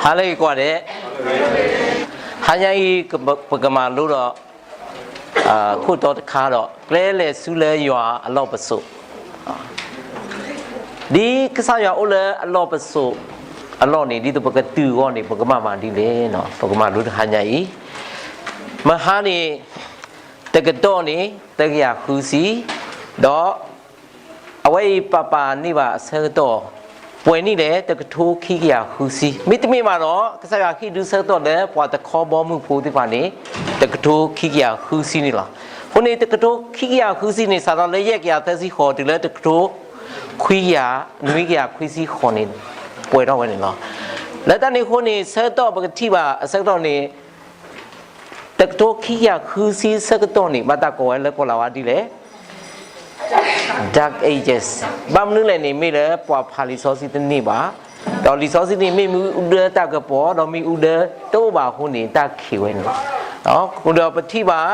ဟါလၢအဂ့ၤကိးဂၤဒဲး, ဟါညါအံၤ ပကမၤလိဒီး ခိၣ်တီတခါဒီး ကျဲလဲၤဆူလၢယွၤအလီၢ်ပစိာ်, ဒ်ကစၢ်ယွၤအိၣ်လၢအလီၢ်ပစိာ်အလီၢ်န့ၣ် ဒ်သိးပကတုၤအဂီၢ်န့ၣ် ပကဘၣ်မၤဒ်လဲၣ်, ပကမၤလိတဟါညါအံၤ, မဟါန့ၣ် တကတီၢ်န့ၣ် သၢကယၤဃုဆံ, ဒီး အဝဲအံၤပာ်ပာ်န့ၢ်ဘၣ်အဆၢကတီၢ် ပှဲၤနံၣ်လဲၣ် တကထိခံကယၤဃုဆံ, မ့တမ့ၢ်ဘၣ်ဒီး ကစၢ်ယွၤဟ့ၣ်ဒုးဆၢကတီၢ်လၢပှၤတခီဘီမုၢ်ဖိသ့ၣ်တဖၣ်န့ၣ် တကထိခံကယၤဃုဆံန့ၣ်လီၤ. အဃိန့ၣ် တကထိခံကယၤဃုဆံန့ၣ် စးထီၣ်လၢယဲၢ်ကယၤသၢဆံဃိး တုၤလၢတကထိခွံကယၤ နွံကယၤခွံဆံဃိးန့ၣ် ပှဲၤထီၣ်ဝဲန့ၣ်လီၤ. လၢတၢ်န့ၣ်အဃိန့ၣ် ဆၢကတီၢ်ပကထံၣ်ဘၣ်အဆၢကတီၢ်န့ၣ် တကထိခံကယၤဃုဆံဆၢကတီၢ်န့ၣ် ဘၣ်တၢ်ကိးဝဲလၢကီၢ်လၤဝါဒ်လဲၣ် Dark Ages, ဘၣ်မနုၤလဲၣ်န့ၣ် မ့ၢ်လၢပှၤဖးလံာ်စီဆှံတန့ၢ်ဘၣ်, ဒီးလံာ်စီဆှံန့ၣ် မ့ၢ်မ့ၣ်အူဒၢတၢ်ကပီၤ ဒီးမ့ၣ်အူဒၢတအိၣ်ဘၣ်အဃိန့ၣ် တၢ်ခံးဝဲန့ၣ်လီၤ. ဒီးပထံၣ်ဘၣ်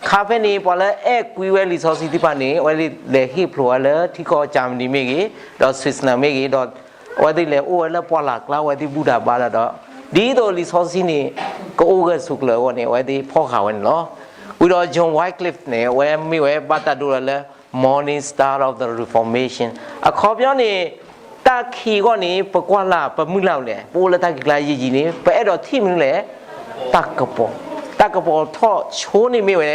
ခါဖဲန့ၣ် ပှၤလၢအဲၣ်ကွံဝဲလံာ်စီဆှံသ့ၣ်တဖၣ်န့ၣ် အဝဲသ့ၣ်လဲၤဟ့ၣ်ဖျိးဝဲလၢထံကီၢ် Germany မ့ၢ်ဂ့ၤ, ဒီး Switzerland မ့ၢ်ဂ့ၤ, ဒီး အဝဲသ့ၣ်လဲၤအိၣ်ဝဲလၢပှၢ်လၢ်ကျါ အဝဲသ့ၣ်ဘူၣ်တၢ်ဘါတၢ်ဒီး ဒ်သိးလံာ်စီဆှံန့ၣ် ကအိၣ်ဂၢၢ်ဆိးကျၢၤအဂီၢ်န့ၣ် အဝဲသ့ၣ်ဖီၣ်ဃာ်ဝဲန့ၣ်လီၤ. ဝံၤဒီး John Wycliffe န့ၣ် အဝဲမ့ၢ်ဝဲဘၣ်တၢ်ဒိလၢ Morning Star of the Reformation အခီပညီန့ၣ် တၢ်ခံးအဂီၢ်န့ၣ် ပကွၢ်လၢ်ပမုၢ်လၢ်လဲၣ်, ပအိၣ်လၢတၢ်ခံးကျါယံာ်ယံာ်န့ၣ် ပအဲၣ်ဒိးထံၣ်မနုၤလဲၣ်, တၢ်ကပီၤ, တၢ်ကပီၤထီၣ်ဆိန့ၣ်မ့ၢ်ဝဲ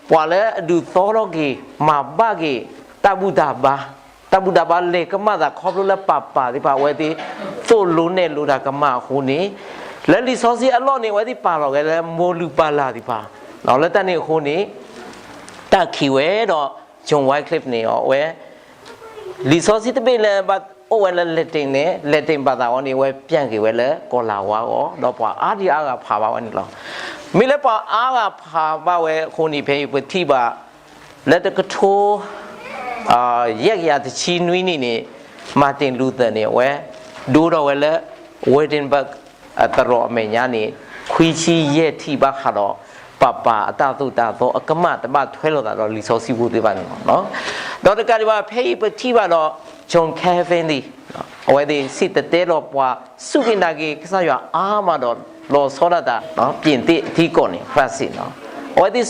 ပှၤလၢအဒုးသီထီၣ်က့ၤ မၤဘၣ်က့ၤ တၢ်ဘူၣ်တၢ်ဘါ တၢ်ဘူၣ်တၢ်ဘါလဲၤကမၣ်သးခီဖျိလၢပၢ်ပၢ်သ့ၣ်တဖၣ် အဝဲသ့ၣ်သိၣ်လိနဲၣ်လိတၢ်ကမၣ်အဃိန့ၣ်, လၢလံာ်စီဆှံအလီၢ်န့ၣ် အဝဲသ့ၣ်ပာ်လီၤဝဲလၢမိၢ်လုၢ်ပၢ်လၢ်သ့ၣ်တဖၣ်, လၢတၢ်န့ၣ်အဃိန့ၣ် တၢ်ခံးဝဲဒီး John Wycliffe န့ၣ်အဝဲ လံာ်စီဆှံတဘ့ၣ်လၢဘၣ်အိၣ်ဝဲလၢ Latin န့ၣ် Latin ဘၣ်သးအီၤန့ၣ် အဝဲပျၢ်က့ၤဝဲလၢကီၢ်လၤဝါအဂီၢ် ဒီးပှၤအါဒံအါဂၤဖးဘၣ်ဝဲန့ၣ်လီၤ. မ့ၢ်လၢပှၤအါဂၤဖးဘၣ်ဝဲအဃိန့ၣ် ဖဲအံၤပထံၣ်ဘၣ် လၢတကထိ ယဲၢ်ကယၤတဆံနွံနံၣ်န့ၣ် Martin Luther န့ၣ် အဝဲဒိထီၣ်ဝဲလၢ Wittenberg အသရိာ်အမဲာ်ညါန့ၣ် ခွံဆံယဲၢ်ထံၣ်ဘၣ်ဃးဒီး ပၢ်ပၢ်အတၢ်သိၣ်တၢ်သီအကမၣ်တဘၣ်ထွဲလိာ်သးဒီးလံာ်စီဆှံဖိသ့ၣ်တဖၣ်န့ၣ်လီၤ. ဒီးတကးဒံးဘၣ် ဖဲအံၤပထံၣ်ဘၣ်ဒီး John Calvin သ့ၣ် အဝဲသ့ၣ်စံၣ်တဲၤတဲလီၤပှၤစူၢ်က့ၤနာ်က့ၤကစၢ်ယွၤအါမးဒီး လီၤဆီဒၣ်တၢ် ပြင်သစ်ထံကီၢ်န့ၣ် France န့ၣ် အဝဲသ့ၣ်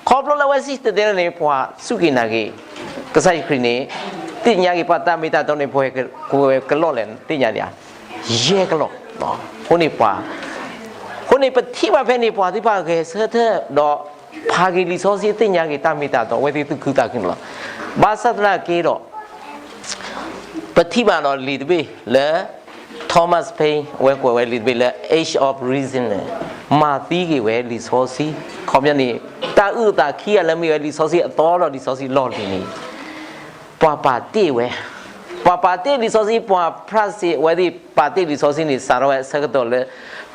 ခီဖျိလၢအဝဲစံၣ်တဲၤတဲလီၤန့ၣ် ပှၤစူၢ်က့ၤနာ်က့ၤ ကစၢ်ယ့ၣ်ၡူးခရံာ်န့ၣ် သ့ၣ်ညါက့ၤပှၤတၢ်မ့ၢ်တၢ်တီန့ၣ် ပှဲၤကလီၢ်လဲၣ် သ့ၣ်ညါဒံးဧါ, ယဲၢ်ကလီၢ်. အဃိန့ၣ်ပှၤ အဃိန့ၣ်ပထံၣ်ဘၣ်ဖဲန့ၣ် ပှၤသ့ၣ်တဖၣ်ဂဲၤဆၢထၢၣ်ဒီး ဖးက့ၤလံာ်စီဆှံသ့ၣ်ညါက့ၤတၢ်မ့ၢ်တၢ်တီ အဝဲသ့ၣ်သူၣ်ခုသးခုန့ၣ်လီၤ. ဘၣ်ဆၣ်သနာ်က့ဒီး ပထံၣ်ဘၣ်ဒီးလံာ်တဘ့ၣ်လၢ Thomas Paine အဝဲကွဲးဝဲလံာ်တဘ့ၣ်လၢ Age of Reason န့ၣ် မၤသံက့ၤဝဲလံာ်စီဆှံ ခီပညီန့ၣ် တၢ်အုၣ်အသးခံဂၤလၢမ့ၢ်ဝဲလံာ်စီဆှံအသီဒီးလံာ်စီဆှံလီၢ်လံၤန့ၣ် ပှၤပာ်တ့ၢ်ဝဲ ပှၤပာ်တ့ၢ်လံာ်စီဆှံ ပှၤဖြၣ်စ့အဝဲသ့ၣ်ပာ်တ့ၢ်လံာ်စီဆှံန့ၣ် စးထီၣ်ဝဲအဆၢကတီၢ်လၢ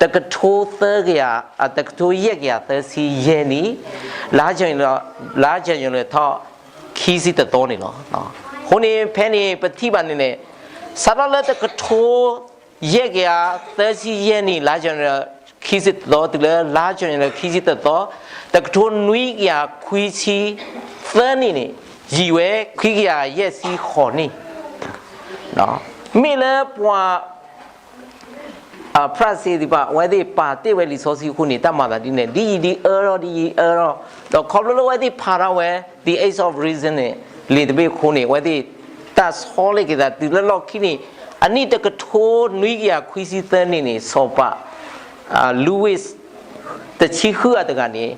တကထိသၢကယၤ တကထိယဲၢ်ကယၤသၢဆံယဲၢ်နံၣ် လါ January လါ January ထီၣ် ခံဆံတသီန့ၣ်လီၤ. အဃိန့ၣ် ဖဲန့ၣ်ပထံၣ်ဘၣ်န့ၣ်န့ၣ် စးထီၣ်လၢတကထိ ယဲၢ်ကယၤသၢဆံယဲၢ်နံၣ် လါ January ခံဆံတသီ တုၤလၢလါ January ခံဆံတသီ တကထိနွံကယၤခွံဆံသၢနံၣ်န့ၣ် ယံာ်ဝဲခွံကယၤယဲၢ်ဆံဃိးနံၣ် မ့ၢ်လၢပှၤ ဖြၣ်စ့သ့ၣ်တဖၣ် အဝဲသ့ၣ်ပာ်တ့ၢ်ဝဲလံာ်စီဆှံအဃိန့ၣ် တၢ်မၤသးဒ်န့ၣ် ဒ်ယံာ်ဒ်အၢထီၣ် ဒ်ယံာ်အၢထီၣ် ဒီးခီဖျိလၢအဝဲသ့ၣ်ဖးထီၣ်ဝဲ The Age of Reason န့ၣ် လံာ်တဘ့ၣ်အဃိန့ၣ် အဝဲသ့ၣ်တၢ်ဆီလ့က့ၤသးတုၤလၢလီၢ်ခံန့ၣ် အနံၣ်တကထိနွံကယၤခွံဆံသၢနံၣ်န့ၣ် စီၤပၤ Louis တဆံဃုဂၤတဂၤန့ၣ်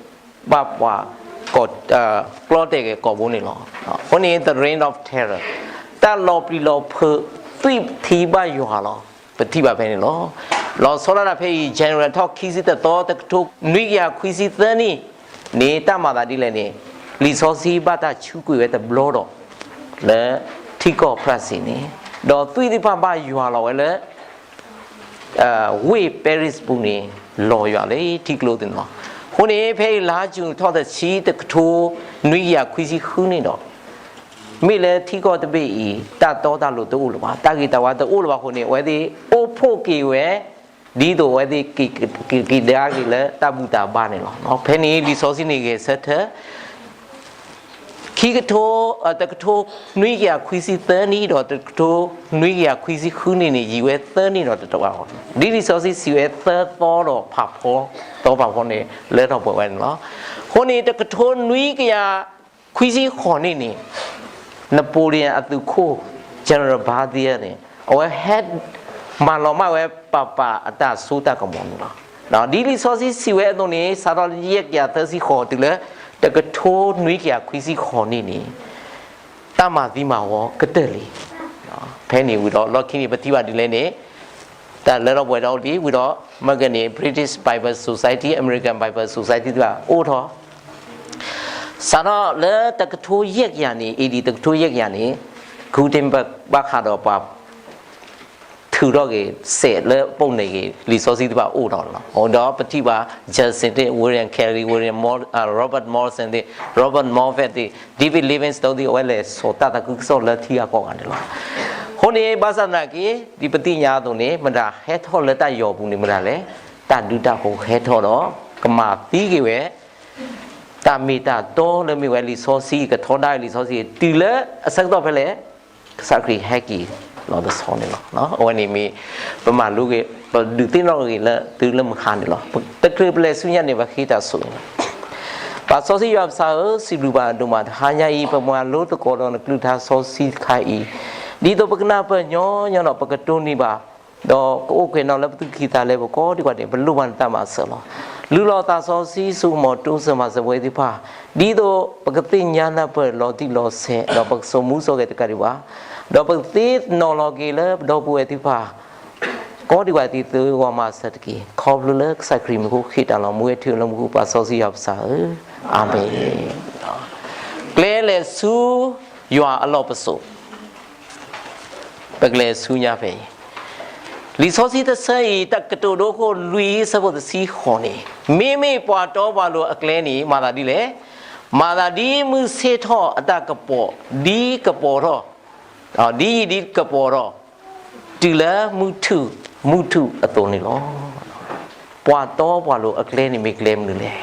ဘၣ်ပှၤ ကျီတဲာ်က့ၤကိာ်ဘိန့ၣ်လီၤ. အဃိန့ၣ် the Reign of Terror တၢ်လီၤပျံၤလီၤဖုး သွံၣ်ထံဘၣ်ယွၤလီၤ. ပထံၣ်ဘၣ်ဖဲန့ၣ်လီၤ. လီၤဆီဒၣ်တၢ်ဖဲအံၤ January ထီၣ်ခံဆံတသီ တကထိနွံကယၤခွံဆံသၢနံၣ်န့ၣ် တၢ်မၤသးဒ်လဲၣ်န့ၣ် လံာ်စီဆှံဘၣ်တၢ်ဆူးကွံာ်ဝဲတဘျီဒီး လၢထံကီၢ်ဖြၣ်စ့န့ၣ် ဒီးသွံၣ်သ့ၣ်တဖၣ်ဘၣ်ယွၤလီၤဝဲလၢ ဝ့ၢ် Paris ပူၤန့ၣ် လီၤယွၤလၢထံကျိသ့ၣ်န့ၣ်လီၤ. အဃိန့ၣ် ဖဲအံၤလါ June ထီၣ်တဆံ တကထိနွံကယၤခွံဆံဃုနံၣ်ဒီး မ့ၢ်လၢထံကီၢ်တဘ့ၣ်အံၤ တၢ်တီတၢ်လိၤတအိၣ်လၢၤဘၣ်, တၢ်ဂ့ၤတၢ်ဝါတအိၣ်လၢၤဘၣ်အဃိန့ၣ် အဝဲသ့ၣ်အိၣ်ဖှိၣ်က့ၤဝဲ ဒ်သိးအဝဲသ့ၣ်က့ၤကဒါက့ၤလၢတၢ်ဘူၣ်တၢ်ဘါန့ၣ်လီၤ. ဖဲန့ၣ်လံာ်စီဆှံန့ၣ်ဂဲၤဆၢထၢၣ် ခံကထိ, တကထိနွံကယၤခွံဆံသၢနံၣ်ဒီး တကထိနွံကယၤခွံဆံဃုနံၣ်န့ၣ် ယံာ်ဝဲသၢနံၣ်ဒီးတတဘၣ်အီၤ, ဒ်လံာ်စီဆှံစံးဝဲ သၢသီဒီး ဖးဖီ, သီဖးဖီန့ၣ် လၢထီၣ်ပှဲၤဝဲန့ၣ်လီၤ. အဃိန့ၣ် တကထိနွံကယၤခွံဆံဃိးနံၣ်န့ၣ် Napoleon အသုးခိၣ် General Berthier န့ၣ် အဝဲဟဲ မၤလီၤမၢ်ဝဲ ပၤပၤအတၢ်စိတၢ်ကမီၤန့ၣ်လီၤ. ဒ်လံာ်စီဆှံစံးဝဲအသိးန့ၣ် စးထီၣ်ယဲၢ်ကယၤသၢဆံဃိးတုၤလၢ တကထိနွံကယၤခွံဆံဃိးနံၣ်န့ၣ် တၢ်မၤသံမၤဝီကတၢၢ်လံ. ဖဲန့ၣ်ဝံၤဒီး လီၢ်ခံန့ၣ် ပထံၣ်ဘၣ်ဒ်လဲၣ်န့ၣ် တၢ်လၢထီၣ်ပှဲၤဒီးအိၣ်ဒံးဝံၤဒီး မ့ၢ်ကန့ၣ် British Bible Society, American Bible Society တဖၣ်အိၣ်ထီၣ် စးထီၣ်လၢတကထိယဲၢ်ကယၤန့ၣ် A D တကထိယဲၢ်ကယၤန့ၣ် Gutenberg ဘၣ်ဃးဒီးပှၤ ထုးထီၣ်က့ၤ စဲးလၢအပူၤန့ၣ်က့ၤ လံာ်စီဆှံတဖၣ်အိၣ်ထီၣ်လီၤ. ဒီးပထံၣ်ဘၣ် Justin သ့ၣ်, William Carey, William Mor, Robert Morrison သ့ၣ်, Robert Moffat သ့ၣ်, David Livingstone သ့ၣ် အဝဲလဲၤစိာ်တၢ်သးခုကစီၣ်လၢထံဂၤကီၢ်ဂၤန့ၣ်လီၤ. အဃိန့ၣ် ဘၣ်ဆၣ်သနာ်က့ ဒ်ပသ့ၣ်ညါအသိးန့ၣ် မတၤဟဲထီၣ်လၢတၢ်ယီၤပူၤန့ၣ် မတၤလဲၣ်, တၢ်ဒုးတၢ်ဖိဟဲထီၣ်ဒီး ကမၤသံက့ၤဝဲ တၢ်မ့ၢ်တၢ်တီလၢမ့ၢ်ဝဲလံာ်စီဆှံ ကထီဒါလံာ်စီဆှံ တုၤလၢအဆၢကတီၢ်ဖဲလဲၣ်, ကစၢ်ခရံာ်ဟဲက့ၤလီၤတဆီန့ၣ်လီၤ. အဝဲန့ၣ်မ့ၢ် ပမၤလိက့ၤ ပဒုးသ့ၣ်နီၣ်က့ၤလၢသုလၢမုၢ်ဟါန့ၣ်လီၤ. တချုးပလဲၤဆူညါန့ၣ် ပဃ့တၢ်ဆိၣ်ဂ့ၤလီၤ. ပၢ်စီဆှံယွၤပစၢ်ဧၢ, စံးဘျုးဘၣ်ဒိၣ်မး တဟါညါအံၤ ပမၤလိသကိးဒီးနကလုၢ်ကထါစီဆှံတခါအံၤ, ဒ်သိးပကနၢ်ပၢၢ်ညီညီဒီး ပကတိၢ်နီၣ်ဘၣ် ဒီးကအိၣ်ကဲၤနီၣ်လၢပသူၣ်ကံၢ်သးလဲပူၤကိးဒံးဂၤန့ၣ် ပလိၣ်ဘၣ်နတၢ်မၤစၢၤလီၤ. လုၢ်လီၤသးစီဆှံ စိကမီၤတိစၢၤမၤစၢၤပဝဲသ့ၣ်တဖၣ်, ဒ်သိးပကသ့ၣ်ညါနၢ်ပၢၢ်လီၤတံၢ်လီၤဆဲး ဒီးပကစိာ်မူစိာ်ဂဲၤတကးဒံးဘၣ်, ဒီးပကသ့ၣ်နီၣ်လီၤက့ၤလၢပဒီပုၢ်ဝဲၢ်သ့ၣ်တဖၣ် ကိးဒံးဂၤဒ်သိး ဂီၤမၤစၢၤတက့ၢ်. ခီဖျိလၢကစၢ်ခရံာ်မံၤအဃိ ဃ့တၢ်လီၤမူဝဲထံလၢမူပူၤ ပၢ်စီဆှံယွၤပစၢ်ဧၢ, အၤမ့ၣ်. ကျဲလဲၤဆူယွၤအလီၢ်ပစိာ် ပကလဲၤဆူညါဖဲအံၤ, လံာ်စီဆှံတဆၢအံၤ တၢ်ကတိၤဒိခိၣ်လွံၢ် အဆၢဖိတဆံဃိးန့ၣ်, မ့မ့ၢ်ပှၤတီပှၤလိၤအကျဲန့ၣ် မၤသးဒ်လဲၣ်. မၤသးဒ်မုၢ်ဆ့ၣ်ထီၣ်အတၢ်ကပီၤ ဒ်ကပီၤထီၣ်, ဒ်ယံာ်ဒ်ကပီၤထီၣ်, တုၤလၢမုၢ်ထူၣ်မုၢ်ထူၣ်အသိးန့ၣ်လီၤ. ပှၤတီပှၤလိၤအကျဲန့ၣ်မ့ၢ်ကျဲမနုၤလဲၣ်.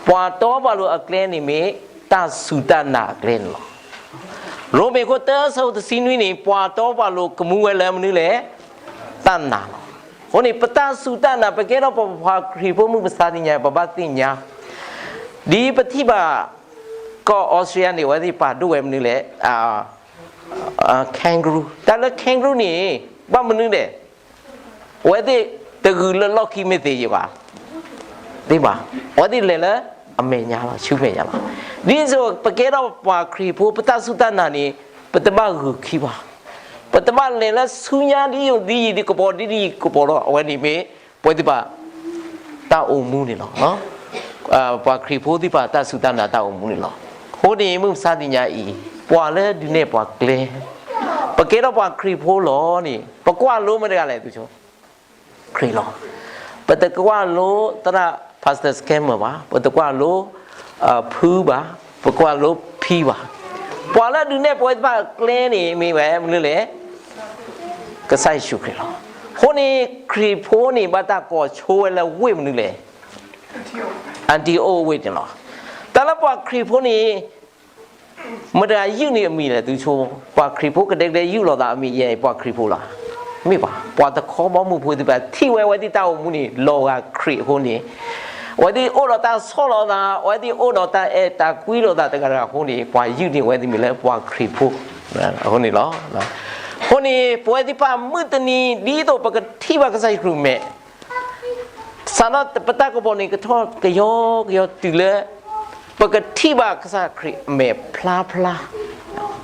ပှၤတီပှၤလိၤအကျဲန့ၣ်မ့ၢ်တၢ်စူၢ်တၢ်နာ်အကျဲန့ၣ်လီၤ. ရိမ့ၤခိၣ်တၢ အဆၢဖိတဆံနွံန့ၣ် ပှၤတီပှၤလိၤကမူဝဲလၢမနုၤလဲၣ်, တၢ်နာ်လီၤ. အဃိန့ၣ် ပတၢ်စူၢ်တၢ်နာ် ပကဲထီၣ်ပပှၤခရံာ်ဖိမုၢ်မဆါတနံၤညါ ပဘၣ်သ့ၣ်ညါ, ဒ်ပထံၣ်ဘၣ် ကီၢ်အီစထြ့လယါန့ၣ် အဝဲသ့ၣ်ပာ်ဒိၣ်ဝဲမနုၤလဲၣ်, kangaroo, တၢ်လၢ kangaroo န့ၣ် ဘၣ်မနုၤလဲၣ်, အဝဲသ့ၣ်တဂုၤလၢလီၢ်ခံမ့ၢ်သ့ယံၤဘၣ်, သ့ဘၣ်, အဝဲသ့ၣ်လဲၤလၢအမဲာ်ညါလီၤ, ဆူမဲာ်ညါလီၤ. ဒ်သိးပကဲထီၣ်ပှၤခရံာ်ဖိ ပတၢ်စူၢ်တၢ်နာ်န့ၣ် ပတဘၣ်ဂုၤခံဘၣ်, ပတဘၣ်လဲၤလၢဆူညါဒ်ယံာ်ဒ်ယံာ်ဒ်ကပီၤဒ်ယံာ်ကပီၤဒီး အဝဲန့ၣ်မ့ၢ် ပဝဲသ့ၣ်တဖၣ် တၢ်အိၣ်မူန့ၣ်လီၤ. ပှၤခရံာ်ဖိသ့ၣ်တဖၣ် တၢ်စူၢ်တၢ်နာ်တၢ်အိၣ်မူန့ၣ်လီၤ. အဃိန့ၣ် မုၢ်မဆါတနံၤညါအံၤ ပှၤလၢဒုးနဲၣ်ပှၤကျဲ, ပကဲထီၣ်ပှၤခရံာ်ဖိလီၤန့ၣ် ပကွၢ်လိမ့ၢ်တဂၤလဲၣ် သုဆိ ခရံာ်လီၤ. ပတကွၢ်လိသရၣ် Pastor Scammer ဘၣ်, ပတကွၢ်လိ ဖုဘၣ်, ပကွၢ်လိဖံဘၣ်. ပှၤလၢဒုးနဲၣ်ပဝဲသ့ၣ်တဖၣ်အကျဲန့ၣ် မ့ၢ်ဝဲမနုၤလဲၣ်, ကစၢ်ယ့ၣ်ၡူးခရံာ်လီၤ. အဃိန့ၣ် ခရံာ်ဖိန့ၣ် ဘၣ်တၢ်ကိးဆိဝဲလၢဝ့ၢ်မနုၤလဲၣ်, အၣ်တံၤအိၣ်ဝ့ၢ်န့ၣ်လီၤ. တၢ်လၢပှၤခရံာ်ဖိန့ၣ် မတၤယုၢ်န့ၢ်အမံၤလဲၣ် သုဆိ, ပှၤခရံာ်ဖိကဒဲကဒဲယုၢ်လီၤသးအမံၤယဲၢ် ပှၤခရံာ်ဖိလီၤ. မ့ၢ်ဘၣ်, ပှၤတခီဘီမုၢ်ဖိသ့ၣ်တဖၣ် ထံၣ်ဝဲအဝဲသ့ၣ်တၢ်အိၣ်မူန့ၣ် လီၤဂာ်ခရံာ်အဃိန့ၣ်, အဝဲသ့ၣ်အိၣ်ဒီးတၢ်ဆီၣ်လီၤသး, အဝဲသ့ၣ်အိၣ်ဒီးတၢ်အဲၣ်တၢ်ကွံလိာ်သးတဂၤတဂၤအဃိန့ၣ် ပှၤယုၢ်န့ၢ်အဝဲသ့ၣ်မံၤလၢပှၤခရံာ်ဖိအဃိန့ၣ်လီၤ. အဃိန့ၣ် ပဝဲသ့ၣ်တဖၣ်မုၢ်တနံၤ ဒ်သိးပကထံၣ်ဘၣ်ကစၢ်ယ့ၣ်ၡူးမဲာ် စးထီၣ်ပတၢ်ကပီၤန့ၣ် ကထီၣ်ကယီကယီတုၤလၢ ပကထံၣ်ဘၣ်ကစၢ်ခရံာ်အမဲာ်ဖျါဖျါ,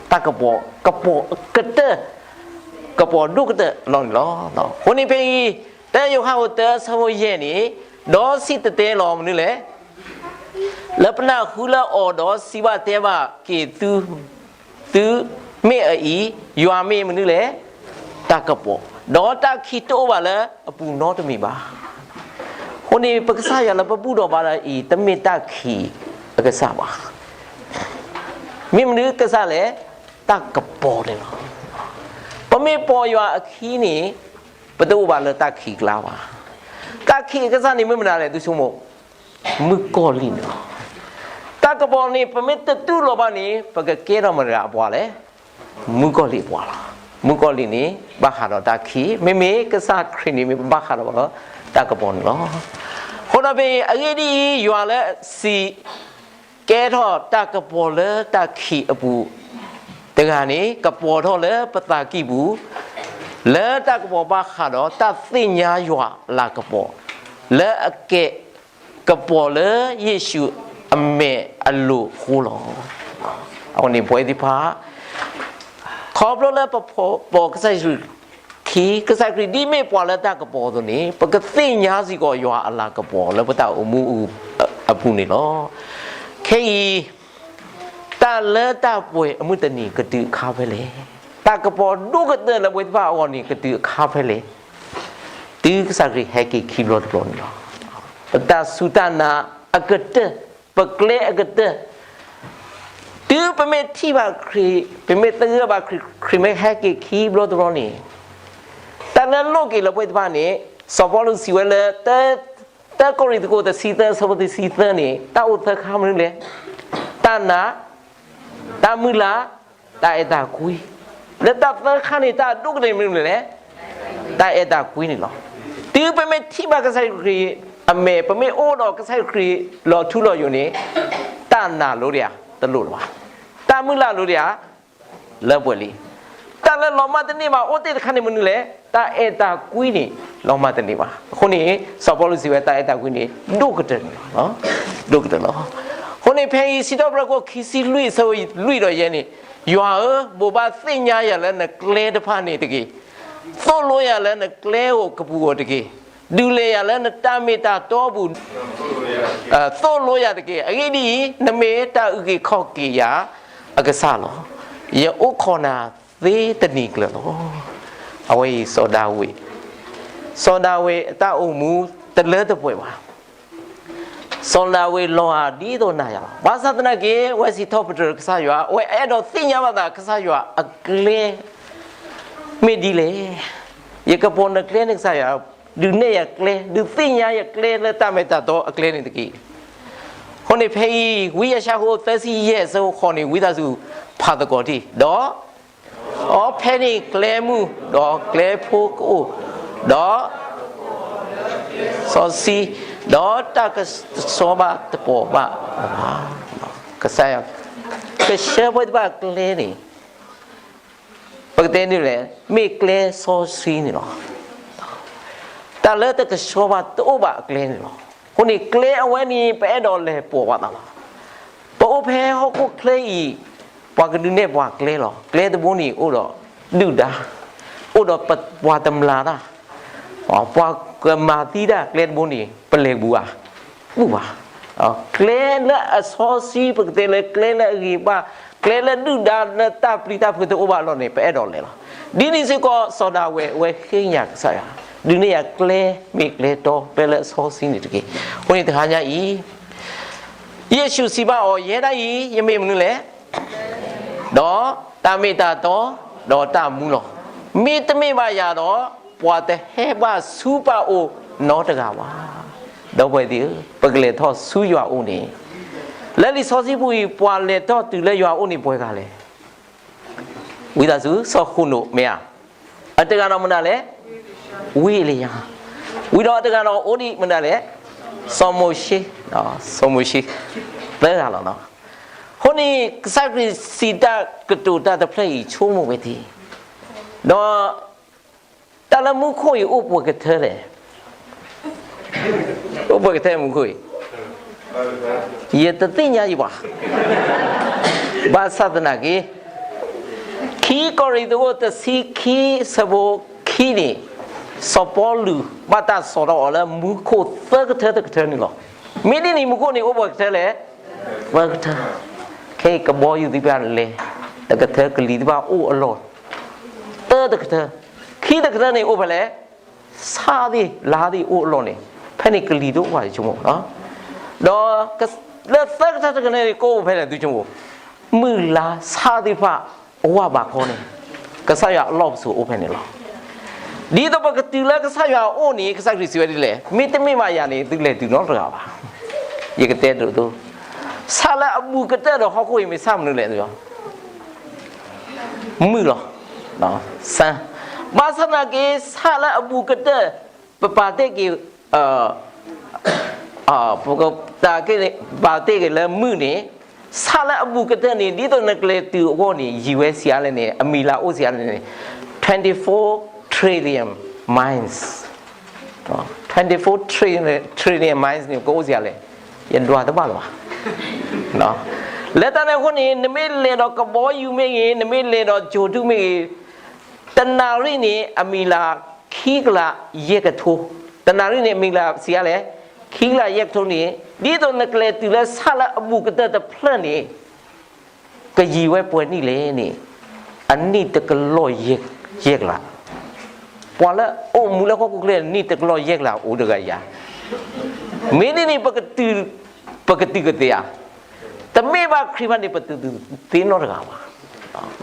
တၢ်ကပီၤ ကပီၤကတၢၢ်, ကပီၤဒိၣ်ကတၢၢ်လီၤန့ၣ်လီၤ. အဃိန့ၣ်ဖဲအံၤ တၢယိၤဟၣ်အခိၣ်တၢ အဆၢဖိယဲၢ်န့ၣ်, ဒီးစံၣ်တဲၤတဲလီၤမနုၤလဲၣ်, လၢပနၢ်ဟူလၢအီၤဒီးစံးဘၣ်တဲဘၣ်က့ၤသု သုမ့ၢ်အအံၤ, ယွၤမ့ၢ်မနုၤလဲၣ်, တၢ်ကပီၤ, ဒီးတၢ်ခံးတအိၣ်ဘၣ်လၢအပူၤနီတမံၤဘၣ်. အဃိန့ၣ် ပကစၢ်ယွၤလၢပဘူၣ်ထီၣ်ဘါထီၣ်အံၤ တမ့ၢ်တၢ်ခံးအကစၢ်ဘၣ်. မ့ၢ်မနုၤကစၢ်လဲၣ်, တၢ်ကပီၤန့ၣ်လီၤ. ပမ့ၢ်ပိာ်ယွၤအခံန့ၣ် ပတအိၣ်ဘၣ်လၢတၢ်ခံးအကျါဘၣ်. တၢ်ခံးအကစၢ်န့ၣ်မ့ၢ်မနုၤလဲၣ် သုဆိကမိၣ်, မုၣ်ကီၤလံၢ်န့ၣ်လီၤ. တၢ်ကပီၤန့ၣ် ပမ့ၢ်တတူၢ်လိာ်ဘၣ်န့ၣ် ပကကဲထီၣ်မတၤတဂၤအပှၤလဲၣ်. မုၣ်ကီၤလံၢ်အပှၤလီၤ. မုၣ်ကီၤလံၢ်န့ၣ် ဘၣ်ဃးဒီးတၢ်ခံး, မ့မ့ၢ်ကစၢ်ခရံာ်န့ၣ် မ့ၢ်ပဘၣ်ဃးဒီးတၢ်ကပီၤန့ၣ်လီၤ. အဃိဒီးဖဲအံၤ အဂ့ၢ်ဒ်အံၤ, ယွၤလၢစံး ကဲထီၣ်တၢ်ကပီၤလၢတၢ်ခံးအပူၤတဂၤန့ၣ် ကပီၤထီၣ်လၢပသးကံၢ်ပူၤ လၢတၢ်ကပီၤဘၣ်ဃးဒီးတၢ်သ့ၣ်ညါယွၤအလၤကပီၤ လၢအကဲကပီၤလၢယ့ၣ်ၡူးအမဲာ်အလိၤအဃိလီၤ. အဃိန့ၣ် ပဝဲသ့ၣ်တဖၣ် ခီဖျိလၢပပိာ်ကစၢ်ယ့ၣ်ၡူးခံ, ကစၢ်ခရံာ်ဒ်မ့ၢ်ပှၤလၢတၢ်ကပီၤအသိးန့ၣ် ပကသ့ၣ်ညါစ့ၢ်ကီးယွၤအလၤကပီၤလၢပတၢ်အိၣ်မူအပူၤန့ၣ်လီၤ. ခဲအံၤ တၢ်လၢတၢ်ပှဲၤအမုၢ်တနံၤကတုၤအခါဖဲလဲၣ်. တၢ်ကပီၤဒိၣ်ကတၢၢ်လၢပဝဲသ့ၣ်တဖၣ်အဂီၢ်န့ၣ် ကတုၤအခါဖဲလဲၣ်. တုၤကစၢ်ခရံာ်ဟဲက့ၤခံဘျီတဘျီန့ၣ်လီၤ. ပတၢ်စူၢ်တၢ်နာ်အကတၢၢ်, ပကျဲအကတၢၢ်, တုၤပမ့ၢ်ထံၣ်ဘၣ်ခရံာ်, ပမ့ၢ်သဂၢၢ်ဘၣ်ခရံာ်, ခရံာ်မ့ၢ်ဟဲက့ၤခံဘျီတဘျီန့ၣ်, တၢ်လၢလိၣ်က့ၤလၢပဝဲသ့ၣ်တဖၣ်န့ၣ်, စီၤပီလူးစံးဝဲလၢ တၢကီၢ်ရံၣ်သူးခိၣ်တဆံသၢ အဆၢဖိတဆံသၢန့ၣ် တၢ်အိၣ်သၢခါမနုၤလဲၣ်. တၢ်နာ်, တၢ်မုၢ်လၢ်, တၢ်အဲၣ်တၢ်ကွံ. လၢတၢ်သၢခါန့ၣ် တၢ်အဒိၣ်ကတၢၢ်မနုၤလဲၣ်. တၢ်အဲၣ်တၢ်ကွံန့ၣ်လီၤ. တုၤပမ့ၢ်ထံၣ်ဘၣ်ကစၢ်ယ့ၣ်ၡူးခရံာ်အမဲာ်, ပမ့ၢ်အိၣ်ဒီးကစၢ်ယ့ၣ်ၡူးခရံာ်လီၤထူလီၤယိာ်န့ၣ်, တၢ်နာ်လိၤဒံးဧါ, တလိၣ်လၢၤဘၣ်. တၢ်မုၢ်လၢ်လိၤဒံးဧါ, လၢပှဲၤလံ. တၢ်လၢလီၤမၢ်တန့ၢ်ဘၣ် အိၣ်တ့ၢ်တခါန့ၣ်မနုၤလဲၣ်. တၢ်အဲၣ်တၢ်ကွံန့ၣ် လီၤမၢ်တန့ၢ်ဘၣ်. အဃိန့ၣ် စီၤပီလူးစံးဝဲ တၢ်အဲၣ်တၢ်ကွံန့ၣ် ဒိၣ်ကတၢၢ်န့ၣ်လီၤ. ဒိၣ်ကတၢၢ်လီၤ. အဃိန့ၣ် ဖဲအံၤ စံးထီၣ်ပတြၢၤခိၣ်ခံဆံလွံၢ် အဆၢဖိလွံၢ်ဒီးယဲၢ်န့ၣ်, ယွၤဧၢ, ဘိးဘၣ်သ့ၣ်ညါယၤလၢနကျဲတဖၣ်န့ၣ်တက့ၢ်. သိၣ်လိယၤလၢနကျဲဧိၤကပူၤဧိၤတက့ၢ်. ဒုးလဲၤယၤလၢနတၢ်မ့ၢ်တၢ်တီအပူၤ သိၣ်လိယၤတက့ၢ်. အဂ့ၢ်ဒ်အံၤ, နမ့ၢ်တၢ်အုၣ်က့ၤခီၣ်က့ၤယၤအကစၢ်လီၤ. ယအိၣ်ခိးနၤသ့တနံၤကျၢၤလီၤ. အဝဲအံၤစီၤဒၤဝံး, စီၤဒၤဝံးအတၢ်အိၣ်မူတလၢတပှဲၤဘၣ်. စီၤဒၤဝံးလီၤဧါဒ်သိးနၤယၤလီၤ. ဘၣ်ဆၣ်သနာ်က့ အဝဲစံးထီၣ်ပတြၢၤကစၢ်ယွၤ, အဝဲအဲၣ်ဒိးသ့ၣ်ညါဘၣ်သးကစၢ်ယွၤအကျဲ မ့ၢ်ဒ်လဲၣ်. ယကပိာ်နကျဲန့ၣ်ကစၢ်ယွၤ, ဒုးနဲၣ်ယၤကျဲ, ဒုးသ့ၣ်ညါယကျဲလၢတၢ်မ့ၢ်တၢ်တီအကျဲန့ၣ်တက့ၢ်. အဃိန့ၣ်ဖဲအံၤ ဝံယၡါယၤ အခိၣ်သၢဆံယဲၢ် အဆၢဖိဃိးန့ၣ် ဝံသးစူၤဖးသကိးတက့ၢ်. ဒီး ဒီးဖဲန့ၣ်ကျဲမုၢ်, ဒီးကျဲဖိကအိၣ်, ဒီး စီဆှံ, ဒီးတၢ်ကစီဘၣ်တပိာ်ဘၣ်ဘၣ်. ကစၢ်ယွၤကဆှၢပဝဲသ့ၣ်တဖၣ်အကျဲန့ၣ် ပကတဲန့ၣ်လဲၣ်, မ့ၢ်ကျဲစီဆှံန့ၣ်လီၤ. တၢ်လၢတကဆှီဘၣ်တအိၣ်ဘၣ်အကျဲန့ၣ်လီၤ. အဃိန့ၣ် ကျဲအဝဲန့ၣ် ပအဲၣ်ဒိးလဲၤပိာ်ဘၣ်သးလီၤ. ပအိၣ်ဖဲဟီၣ်ခိၣ်ချၢအံၤ, ပှၤကဒုးနဲၣ်ပှၤကျဲလီၤ. ကျဲတဘိန့ၣ်အိၣ်ဒီးဒုၣ်ဒါ, အိၣ်ဒီးပှၤတမျၢ်တၢ်, ပှၤကမၤသံတၢ်ကျဲတဘိန့ၣ် ပလဲၤဘူးဧါ, ဘူးဘၣ်. ကျဲလၢအစီဆှံ ပကတဲလၢကျဲလၢအဂ့ၤဘၣ်, ကျဲလၢဒုၣ်ဒါလၢတၢ်ပျံၤတၢ်ဖုးတအိၣ်ဘၣ်အလီၢ်န့ၣ် ပအဲၣ်ဒိးလဲၤလီၤ. ဒ်န့ၣ်စ့ၢ်ကီးစီၤဒၤဝံး အဝဲဃ့ကညးကစၢ်ယွၤ, ဒုးနဲၣ်ယၤကျဲမ့ၢ်ကျဲတီ ကျဲလၢအစီဆှံန့ၣ်တက့ၢ်. အဃိန့ၣ်တဟါညါအံၤ ယ့ၣ်ၡူးစံးဘၣ်အီၤ, ယဲဒၣ်အံၤ ယမ့ၢ်မနုၤလဲၣ်. ဒီးတၢ်မ့ၢ်တၢ်တီ, ဒီးတၢ်မူလီၤ. မ့တမ့ၢ်ဘၣ်ယၤဒီး ပှၤတဟဲဘၣ်ဆူပၢ်အိၣ်နီတဂၤဘၣ်. ဒီပုၢ်ဝဲၢ်သ့ၣ်ဧၢ, ပကလဲၤထီၣ်ဆူယွၤအိၣ်န့ၣ်, လၢလံာ်စီဆှံပူၤအံၤ ပှၤလဲၤထီၣ်တုၤလၢယွၤအိၣ်န့ၣ်ပှဲၤဂၤလဲၣ်. ဝံသးစူၤ စီၤဃနိး မ့ၢ်ဧါ. အတဂၤဒီးမနုၤလဲၣ်, ဝံအ့လံယၤ. ဝံၤဒီးအတဂၤဒီးအိၣ်ဒံးမနုၤလဲၣ်, စီၤမိၤၡ့, စီၤမိၤၡ့, သၢဂၤလီၤ. အဃိန့ၣ် ကစၢ်ခရံာ်စံးတၢ်ကတိၤတၢ်တဖျၢၣ်အံၤ ဆိကမိၣ်ဝဲဒၣ်, ဒီး တၢ်လၢမူခိၣ်အံၤအိၣ်ပှဲၤကထၢလဲၣ်. အိၣ်ပှဲၤကထၢမူခိၣ်အံၤ, ယတသ့ၣ်ညါယံၤဘၣ်. ဘၣ်ဆၣ်သနာ်က့ ခံကီၢ်ရံၣ်သူးခိၣ်တဆံခံ အဆၢဖိခံန့ၣ်, စီၤပီလူးဘၣ်တၢ်စံးထီၣ်အီၤလၢမူခိၣ်သၢကထၢတကထၢန့ၣ်လီၤ. မ့ၢ်ဒ်န့ၣ် မူခိၣ်န့ၣ်အိၣ်ပှဲၤကထၢလဲၣ်. သၢကထၢ. ခဲအံၤကဘီယူၤသ့ၣ်တဖၣ်လဲၤ, တကထၢကလံၤသ့ၣ်တဖၣ်အိၣ်အလီၢ်, သၢတကထၢ, ခံတကထၢန့ၣ်အိၣ်ဖဲလဲၣ်. ဆၣ်သ့ၣ်လါသ့ၣ်အိၣ်အလီၢ်န့ၣ်, ဖဲန့ၣ်ကလံၤတအိၣ်ဘၣ် ယဆိကမိၣ်. ဒီးလၢသၢကထၢတကထၢန့ၣ် ကအိၣ်ဖဲလဲၣ် သုဆိကမိၣ်. မုၢ်လါဆၣ်သ့ၣ်တဖၣ်အဝၢ်ဘးခီန့ၣ်, ကစၢ်ယွၤအလီၢ်ပစိာ်အိၣ်ဖဲန့ၣ်လီၤ. ဒ်သိးပကတုၤလၢကစၢ်ယွၤအအိၣ်န့ၣ် ကစၢ်ခရံာ်စံးဝဲဒ်လဲၣ်, မ့တမ့ၢ်ဘၣ်ယၤန့ၣ် သုလဲၤတုၤနီတဂၤဘၣ်. ယကတဲဒိးသိး, ဆၣ်လၢအဘူးကတၢၢ်ဒီးဟီၣ်ခိၣ်အံၤမ့ၢ်ဆၣ်မနုၤလဲၣ်, မုၢ်လီၤ. ဆၣ်, ဘၣ်ဆၣ်သနာ်က့ ဆၣ်လၢအဘူးကတၢၢ်, ပပာ်တ့ၢ်က့ၤ, ပက, တၢ်က့န့ၣ် ပာ်တ့ၢ်က့ၤလၢမုၢ်န့ၣ်, ဆၣ်လၢအဘူးကတၢၢ်န့ၣ် ဒ်သိးနကျဲၤတုၤအဂီၢ်န့ၣ် ယံၤဝဲစံးအါလဲၣ်န့ၣ် အမံၤလၢအိၣ်စံးအါလဲၣ်န့ၣ် twenty-four trillion miles, twenty-four trillion miles န့ၣ် ကအိၣ်စံးအါလဲၣ်, ယဒွးတဘၣ်လၢၤဘၣ်. လၢတၢ်န့ၣ်အဃိန့ၣ် နမ့ၢ်လဲၤဒီးကဘီယူၤမ့ၢ်ဂ့ၤ, နမ့ၢ်လဲၤဒီးကၠိၤဒူၣ်မ့ၢ်ဂ့ၤ, တနၣ်ရံၣ်န့ၣ် အမံၤလၢခံကလးယဲၢ်ကထိ, တနၣ်ရံၣ်န့ၣ် အမံၤလၢစံးအါလဲၣ်, ခံကလးယဲၢ်ကထိန့ၣ် ဒ်သိးနကျဲၤတုၤလၢဆၣ်လၢအဘူးကတၢၢ်တဖျၢၣ်န့ၣ် ကယံၤဝဲပှဲၤနံၣ်လဲၣ်န့ၣ်, အနံၣ်တကလီၢ်ယဲၢ်ကလး. ပှၤလၢအိၣ်မူလၢဟီၣ်ခိၣ်ချၢ နံၣ်တကလီၢ်ယဲၢ်ကလးအိၣ်တဂၤယၤ, မ့ၢ်ဒ်န့ၣ် ပကတုၤ, ပကတုၤကသ့ဧါ. တမ့ၢ်ဘၣ်ခရံာ်ဘၣ်န့ၣ် ပတုၤသ့နီတဂၤဘၣ်.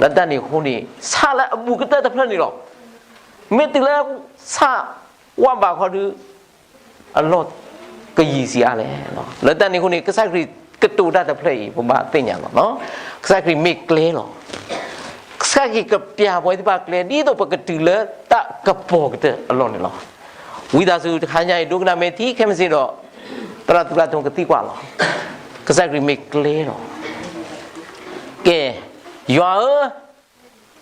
လၢတၢ်န့ၣ်အဃိန့ၣ် ဆၣ်လၢအဘူးကတၢၢ်တဖျၢၣ်န့ၣ်လီၤ. မ့ၢ်တုၤလၢဆၣ်ဝၣ်ဘးခီဒု အလီၢ်ကယံၤစံးအါလဲၣ်. လၢတၢ်န့ၣ်အဃိန့ၣ် ကစၢ်ခရံာ်ကတိၤတၢ်တဖျၢၣ်အံၤ ပဘၣ်သ့ၣ်ညါလီၤ. ကစၢ်ခရံာ်မ့ၢ်ကျဲလီၤ. ကစၢ်ခရံာ်ကပျးပဝဲသ့ၣ်တဖၣ်ကျဲ ဒ်သိးပကတုၤလၢတၢ်ကပီၤကတၢၢ်အလီၢ်န့ၣ်လီၤ. ဝံသးစူၤတဟါညါအံၤ ဒိကနၣ်မဲာ်ထံခဲမုၢ်ဆ့ၣ်ဒီး သရၣ်သူၣ်လါထိကသံကွၢ်လီၤ. ကစၢ်ခရံာ်မ့ၢ်ကျဲလီၤ. ကဲ, ယွၤဧၢ,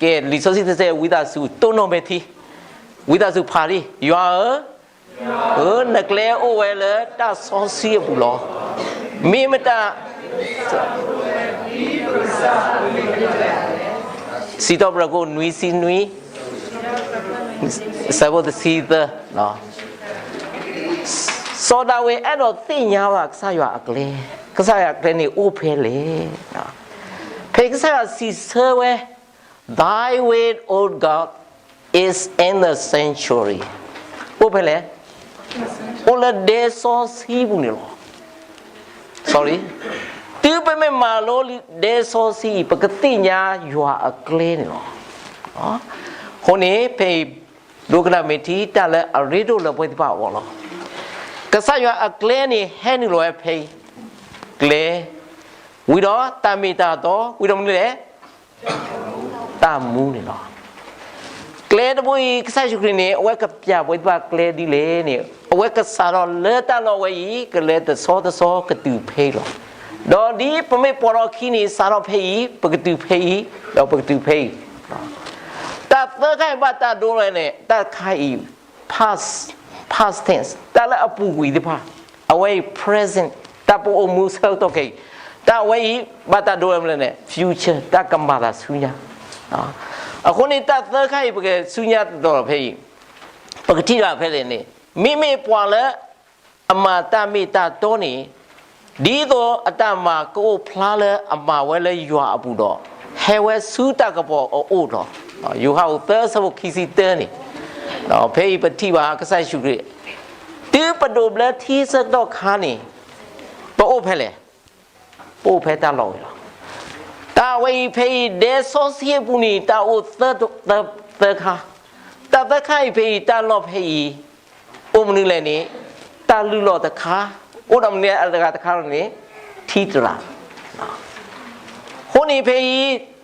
ကဲ, လံာ်စီဆှံတဲ ဝံသးစူၤတိၢ်နီၣ်မဲာ်ထံ, ဝံသးစူၤဖးလံ, ယွၤဧၢ, ဧၢ, နကျဲအိၣ်ဝဲလၢတၢ်စီဆှံအပူၤလီၤ. မ့ၢ်မတၤ, စံးထီၣ်ပတြၢၤခိၣ်နွံဆံနွံ, ဆၢဖိတဆံသၢ, စီၤဒၤဝံးအဲၣ်ဒိးသ့ၣ်ညါဘၣ်ကစၢ်ယွၤအကျဲ, ကစၢ်ယွၤအကျဲန့ၣ်အိၣ်ဖဲလဲၣ်. ဖဲကစၢ်ယွၤစံးဆၢဝဲ Thy way, O God, is in the sanctuary. အိၣ်ဖဲလဲၣ်, အိၣ်လၢဒဲစီဆှံပူၤန့ၣ်လီၤ. တုၤပမ့ၢ်မၤလိလံဒဲစီဆှံအံၤ ပကသ့ၣ်ညါယွၤအကျဲန့ၣ်လီၤ. အဃိန့ၣ် ဖဲအံၤ ဒိကနၣ်မဲာ်ထံ တၢ်လၢအရ့ဒိၣ်လၢပဝဲသ့ၣ်တဖၣ်အဂီၢ်လီၤ. ကစၢ်ယွၤအကျဲန့ၣ် ဟဲနုာ်လီၤဝဲဖဲအံၤ, ကျဲ, ဝံၤဒီးတၢ်မ့ၢ်တၢ်တီ, ဝံၤဒီးမနုၤလဲၣ်, တၢ်မူန့ၣ်လီၤ. ကျဲတဘိအံၤ ကစၢ်ယ့ၣ်ၡူးခရံာ်န့ၣ် အဝဲကပျးပဝဲသ့ၣ်တဖၣ်ကျဲဒ်လဲၣ်န့ၣ် အဝဲကစးထီၣ်လၢတၢ်လီၢ်ဝဲအံၤ ကလဲၤတဆီတဆီကတုၤဖဲအံၤလီၤ. ဒီးဒ်ပမ့ၢ်ပိာ်ထီၣ်ခံန့ၣ် စးထီၣ်ဖဲအံၤ ပကတုၤဖဲအံၤ, ဒီးပကတုၤဖဲအံၤ. တၢ်သၢခါအံၤဘၣ်တၢ်ဒိလီၤန့ၣ် တၢ်တခါအံၤ past, past tense တၢ်လၢအပူၤကွံာ်သ့ၣ်တဖၣ်, အဝဲအံၤ present တၢ်ပအိၣ်မူဆၢကတီၢ်ခဲအံၤ, တၢ်အဝဲအံၤ ဘၣ်တၢ်ဒိလီၤမနုၤလဲၣ်န့ၣ် future တၢ်ကမၤသးဆူညါ. အဃိန့ၣ် တၢ်သၢခါအံၤ ပကဆူညါတတီၤဖဲအံၤ, ပကထံၣ်ဘၣ်ဖဲလဲၣ်န့ၣ် မ့မ့ၢ်ပှၤလၢ အမၤတၢ်မ့ၢ်တၢ်တီန့ၣ် ဒ်သိးအတၢ်မၤကအိၣ်ဖျါလၢအမၤဝဲလၢယွၤအပူၤဒီး ဟဲဝဲဆူတၢ်ကပီၤအအိၣ်လီၤ. ယိၤဟၣ်အသၢဆၢဖိခံဆံတၢန့ၣ်, ဖဲအံၤပထံၣ်ဘၣ်ကစၢ်ယ့ၣ်ၡူးခရံာ်, တုၤပဒိးဘျၢထံဆၢကတီၢ်ခါန့ၣ် ပအိၣ်ဖဲလဲၣ်, ပအိၣ်ဖဲတၢ်လီၢ်ဝဲလီၤ. တၢ်ဝဲအံၤဖဲအံၤ ဒဲစီဆှံအပူၤန့ၣ် တၢ်အိၣ်သၢ, သၢခါ, တၢ်သၢခါအံၤဖဲအံၤ တၢ်လီၢ်ဖဲအံၤ အိၣ်မနုၤလဲၣ်န့ၣ် တၢ်လုၢ်လီၢ်တခါ, အိၣ်ဒီးမနုၤအတဂၤတခါန့ၣ် ထံသရၣ်. အဃိန့ၣ်ဖဲအံၤ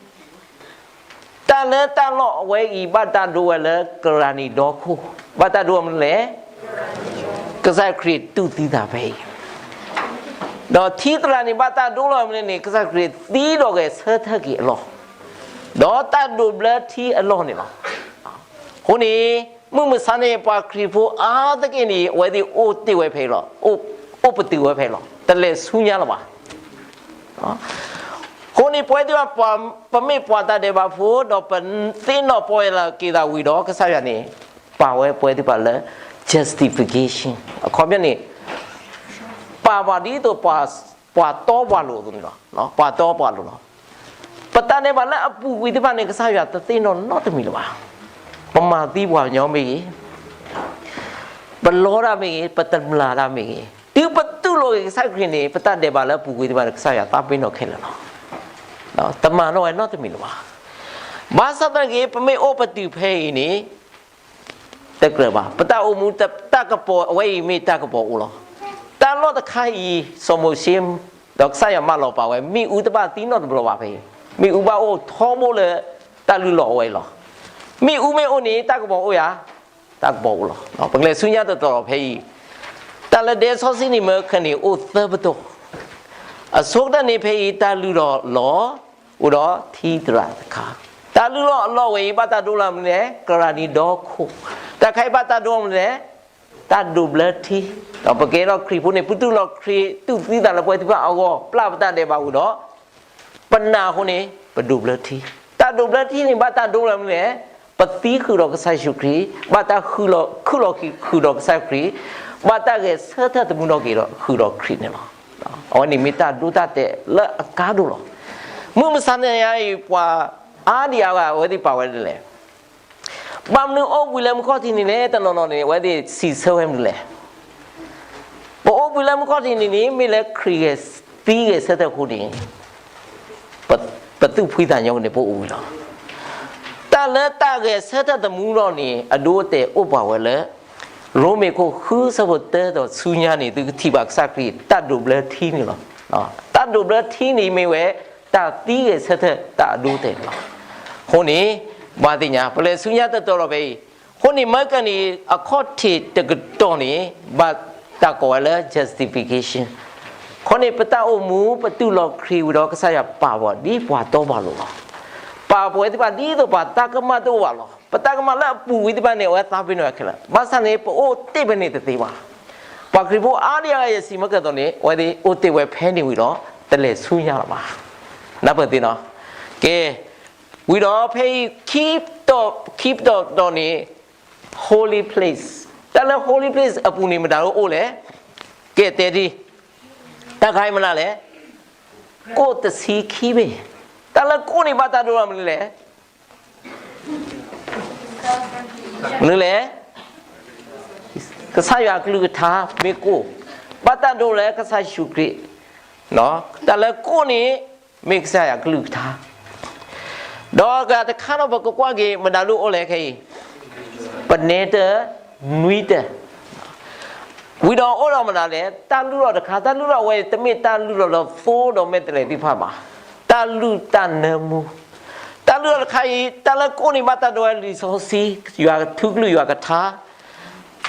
တၢ်လၢတၢ်လီၢ်အဝဲအံၤ ဘၣ်တၢ်ဒိဝဲလၢကရၤနံၤဒီခိၣ်, ဘၣ်တၢ်ဒိဝဲမနုၤလဲၣ်, ကစၢ်ခရံာ်တူၢ်သံသးဖဲအံၤ, ဒီးထံသရၣ်န့ၣ် ဘၣ်တၢ်ဒိလီၤမနုၤန့ၣ် ကစၢ်ခရံာ်သံဒီးဂဲၤဆၢထၢၣ်က့ၤအလီၢ်, ဒီးတၢ်ဒိးဘျၢထံအလီၢ်န့ၣ်လီၤ. အဃိန့ၣ် မုၢ်မဆါန့ၣ် ပှၤခရံာ်ဖိအါတက့ၢ်န့ၣ် အဝဲသ့ၣ်အိၣ်တ့ၢ်ဝဲဖဲအံၤလီၤ, အိၣ်ပတုာ်ဝဲဖဲအံၤလီၤ, တလဲၤဆူညါလီၤဘၣ်. အဃိန့ၣ် ပဝဲသ့ၣ်တဖၣ် ပမ့ၢ်ပှၤတၢ်ဒဲးဘးဖိ ဒီးပသ့ၣ်နီၣ်ပီၢ်ယၢ်လီၤက့ၤသးဝံၤဒီး ကစၢ်ယွၤန့ၣ် ပာ်ဝဲပဝဲသ့ၣ်တဖၣ်လၢ justification အခီပညီန့ၣ် ပာ်ပှၤဒ်သိး ပှၤတီပှၤလိၤအသိးန့ၣ်လီၤ. ပှၤတီပှၤလိၤလီၤ. ပတၢ်ဒဲးဘးလၢအပူၤကွံာ်သ့ၣ်တဖၣ်န့ၣ် ကစၢ်ယွၤတသ့ၣ်နီၣ်နီတမံၤလၢၤဘၣ်. ပမၤသံပှၤကညီမ့ၢ်ဂ့ၤ, ပလီတၢ်မ့ၢ်ဂ့ၤ, ပတမျၢ်တၢ်မ့ၢ်ဂ့ၤ, တုၤပတူၢ်လိာ်က့ၤကစၢ်ခရံာ်န့ၣ် ပတၢ်ဒဲးဘးလၢအပူၤကွံာ်သ့ၣ်တဖၣ်န့ၣ် ကစၢ်ယွၤသးပ့ၤနီၣ်ခဲလၢာ်လီၤ. တမၤနီၣ်ဝဲနီတမံၤလၢၤဘၣ်. ဘၣ်ဆၣ်သနာ်က့ ပမ့ၢ်အိၣ်ပတုာ်ဖဲအံၤန့ၣ် တကြၢးဘၣ်. ပတၢ်အိၣ်မူ တၢ်ကပီၤအဝဲအံၤမ့ၢ်တၢ်ကပီၤအိၣ်လီၤ. တၢ်လီၢ်တခါအံၤ စီၤမိၤၡ့ ဒီးကစၢ်ယွၤမၢလီၤပာ်ဝဲ မ့ၣ်အူတဘၣ်သံနီတဘျီဘၣ်ဖဲအံၤ, မ့ၣ်အူဘၣ်အိၣ်ထီဘိလၢတၢ်လုၢ်လီၢ်အဝဲအံၤလီၤ. မ့ၣ်အူမ့ၢ်အိၣ်န့ၣ် တၢ်ကပီၤအိၣ်ဧါ, တၢ်ကပီၤအိၣ်လီၤ. ပကလဲၤဆူညါတတီၤလီၤဖဲအံၤ, တၢ်လၢဒဲစီဆှံန့ၣ်မ့ၢ်ခဲန့ၣ်အိၣ်သၢပတီၢ်, အဆိကတၢၢ်န့ၣ်ဖဲအံၤ တၢ်လုၢ်လီၢ်လီၤ အိၣ်ဒီးထံသရၣ်တခါ, တၢ်လုၢ်လီၢ်အလီၢ်ဝဲအံၤ ဘၣ်တၢ်ဒိလီၤမနုၤလဲၣ်, ကရၣ်နံၤဒီခိၣ်, တၢ်ခါအံၤဘၣ်တၢ်ဒိလီၤမနုၤလဲၣ်, တၢ်ဒိးဘျၢထံ, ဒီးပကဲထီၣ်ခရံာ်ဖိန့ၣ် ပတူၢ်လိာ်ခရံာ် တူၢ်သံသးလၢပဝဲသ့ၣ်တဖၣ်အဂီၢ် ပျၢ်ပတၢ်ဒဲးဘးဝံၤဒီး ပနာ်အဃိန့ၣ် ပဒိးဘျၢထံ, တၢ်ဒိးဘျၢထံန့ၣ် ဘၣ်တၢ်ဒိလီၤမနုၤလဲၣ်, ပသံဃုာ်ဒီးကစၢ်ယ့ၣ်ၡူးခရံာ်, ဘၣ်တၢ်ဃုာ်လီၤဃုာ်ဃုာ်ဒီးကစၢ်ခရံာ်, ဘၣ်တၢ်ဂဲၤဆၢထၢၣ်သမူထီၣ်က့ၤဒီးဃုာ်ဒီးခရံာ်န့ၣ်လီၤ. အဝဲန့ၣ်မ့ၢ်တၢ်ဒိတၢ်တဲာ်လၢအကါဒိၣ်လီၤ. မုၢ်မဆါတနံၤအံၤ ပှၤအါဒံအါဂၤ အဝဲသ့ၣ်ပာ်ဝဲဒ်လဲၣ် ဘၣ်မနုၤအိၣ်ဘှံးလၢမူခိၣ်ထံးန့ၣ်လဲၣ်, တနီၤနီၤန့ၣ် အဝဲသ့ၣ်စံးဆၢဝဲမနုၤလဲၣ်. ပအိၣ်ဘှံးလၢမူခိၣ်ထံးန့ၣ်န့ၣ် မ့ၢ်လၢခရံာ်ဂဲၤသံဂဲၤဆၢထၢၣ်အဃိန့ၣ် ပသူၣ်ဖှံသးညီန့ၣ် ပအိၣ်ဘှံးလီၤ. တၢ်လၢတၢ်ဂဲၤဆၢထၢၣ်သမူထီၣ်န့ၣ် အဒိအတဲာ်အိၣ်ပှၤဝဲလၢ ရိမ့ၤခိၣ်ဃုဆၢဖိတၢဒီးဆူညါန့ၣ် သုကထံၣ်ဘၣ်ကစၢ်ခရံာ်တၢ်ဒိးဘျၢထံန့ၣ်လီၤ. တၢ်ဒိးဘျၢထံန့ၣ်မ့ၢ်ဝဲ တၢ်သံဂဲၤဆၢထၢၣ်တၢ်အဒိအတဲာ်န့ၣ်လီၤ. အဃိန့ၣ် ဘၣ်သ့ၣ်ညါ ပလဲၤဆူညါတတီၤလီၤဖဲအံၤ, အဃိန့ၣ် မၢကၢၢ်န့ၣ် အခီၣ်ထံးတကတီၢ်န့ၣ် ဘၣ်တၢ်ကိးဝဲလၢ justification. အဃိန့ၣ် ပတၢ်အိၣ်မူ ပတူၢ်လိာ်ခရံာ်ဝံၤဒီး ကစၢ်ယွၤပာ်ပှၤဒ်ပှၤတီပှၤလိၤလီၤ. ပာ်ပဝဲသ့ၣ်တဖၣ်ဒ်သိးပှၤတၢ်ကမၣ်တအိၣ်ဘၣ်လီၤ. ပတၢ်ကမၣ်လၢအပူၤဝံၤသ့ၣ်တဖၣ်န့ၣ် အဝဲသးပ့ၤနီၣ်ခဲလၢာ်. ဘၣ်ဆၣ်န့ၣ် ပအိၣ်တ့ၢ်ဖဲန့ၣ်တသ့ဘၣ်. ပှၤခရံာ်ဖိအါဒံအါဂၤ ယစံးမၢကၢၢ်သိးန့ၣ် အဝဲသ့ၣ်အိၣ်တ့ၢ်ဝဲဖဲန့ၣ်ဝံၤဒီး တလဲၤဆူညါလၢၤဘၣ်. နၢ်ပၢၢ်သ့နီၤ. ကဲ ဝံၤဒီးဖဲအံၤ ခံပတီၢ် ခံပတီၢ်တတီၢ်န့ၣ် holy place, တၢ်လၢ holy place အပူၤန့ၣ် မတၤဒၣ်အိၣ်လဲၣ်. ကဲတဲဒ် တၢ်ခါအံၤမနုၤလဲၣ်, ကိၣ်တဆံခံဘ့ၣ်. တၢ်လၢကိၣ်န့ၣ် ဘၣ်တၢ်ဒိလီၤမနုၤလဲၣ်, မနုၤလဲၣ်, ကစၢ်ယွၤအကလုၢ်ကထါမ့ၢ်ကိၣ်, ဘၣ်တၢ်ဒိလၢကစၢ်ယ့ၣ်ၡူးခရံာ်, တၢ်လၢကိၣ်န့ၣ် မ့ၢ်ကစၢ်ယွၤအကလုၢ်ကထါ. ဒီးအဂၤတခါဒီး ပကကွၢ်က့ၤ မတၤဒၣ်အိၣ်လဲၣ်ခဲအံၤ, ပနဲတၢ် နွံတၢ် ဝံၤဒီးအိၣ်ဒီးမနုၤလဲၣ်, တၢ်လုၢ်လီၢ်တခါ, တၢ်လုၢ်လီၢ်ဝဲ တမ့ၢ်တၢ်လုၢ်လီၢ်လၢသိဒီးမဲာ်တဲးလဲးသ့ၣ်တဖၣ်ဘၣ်, တၢ်လုၢ်တၢ်နၢမူ, တၢ်လုၢ်လီၢ်တခါအံၤ, တၢ်လၢကိၣ်န့ၣ် ဘၣ်တၢ်ဒိဝဲလံာ်စီဆှံ, ယွၤထူကလုၢ်ယွၤကထါ,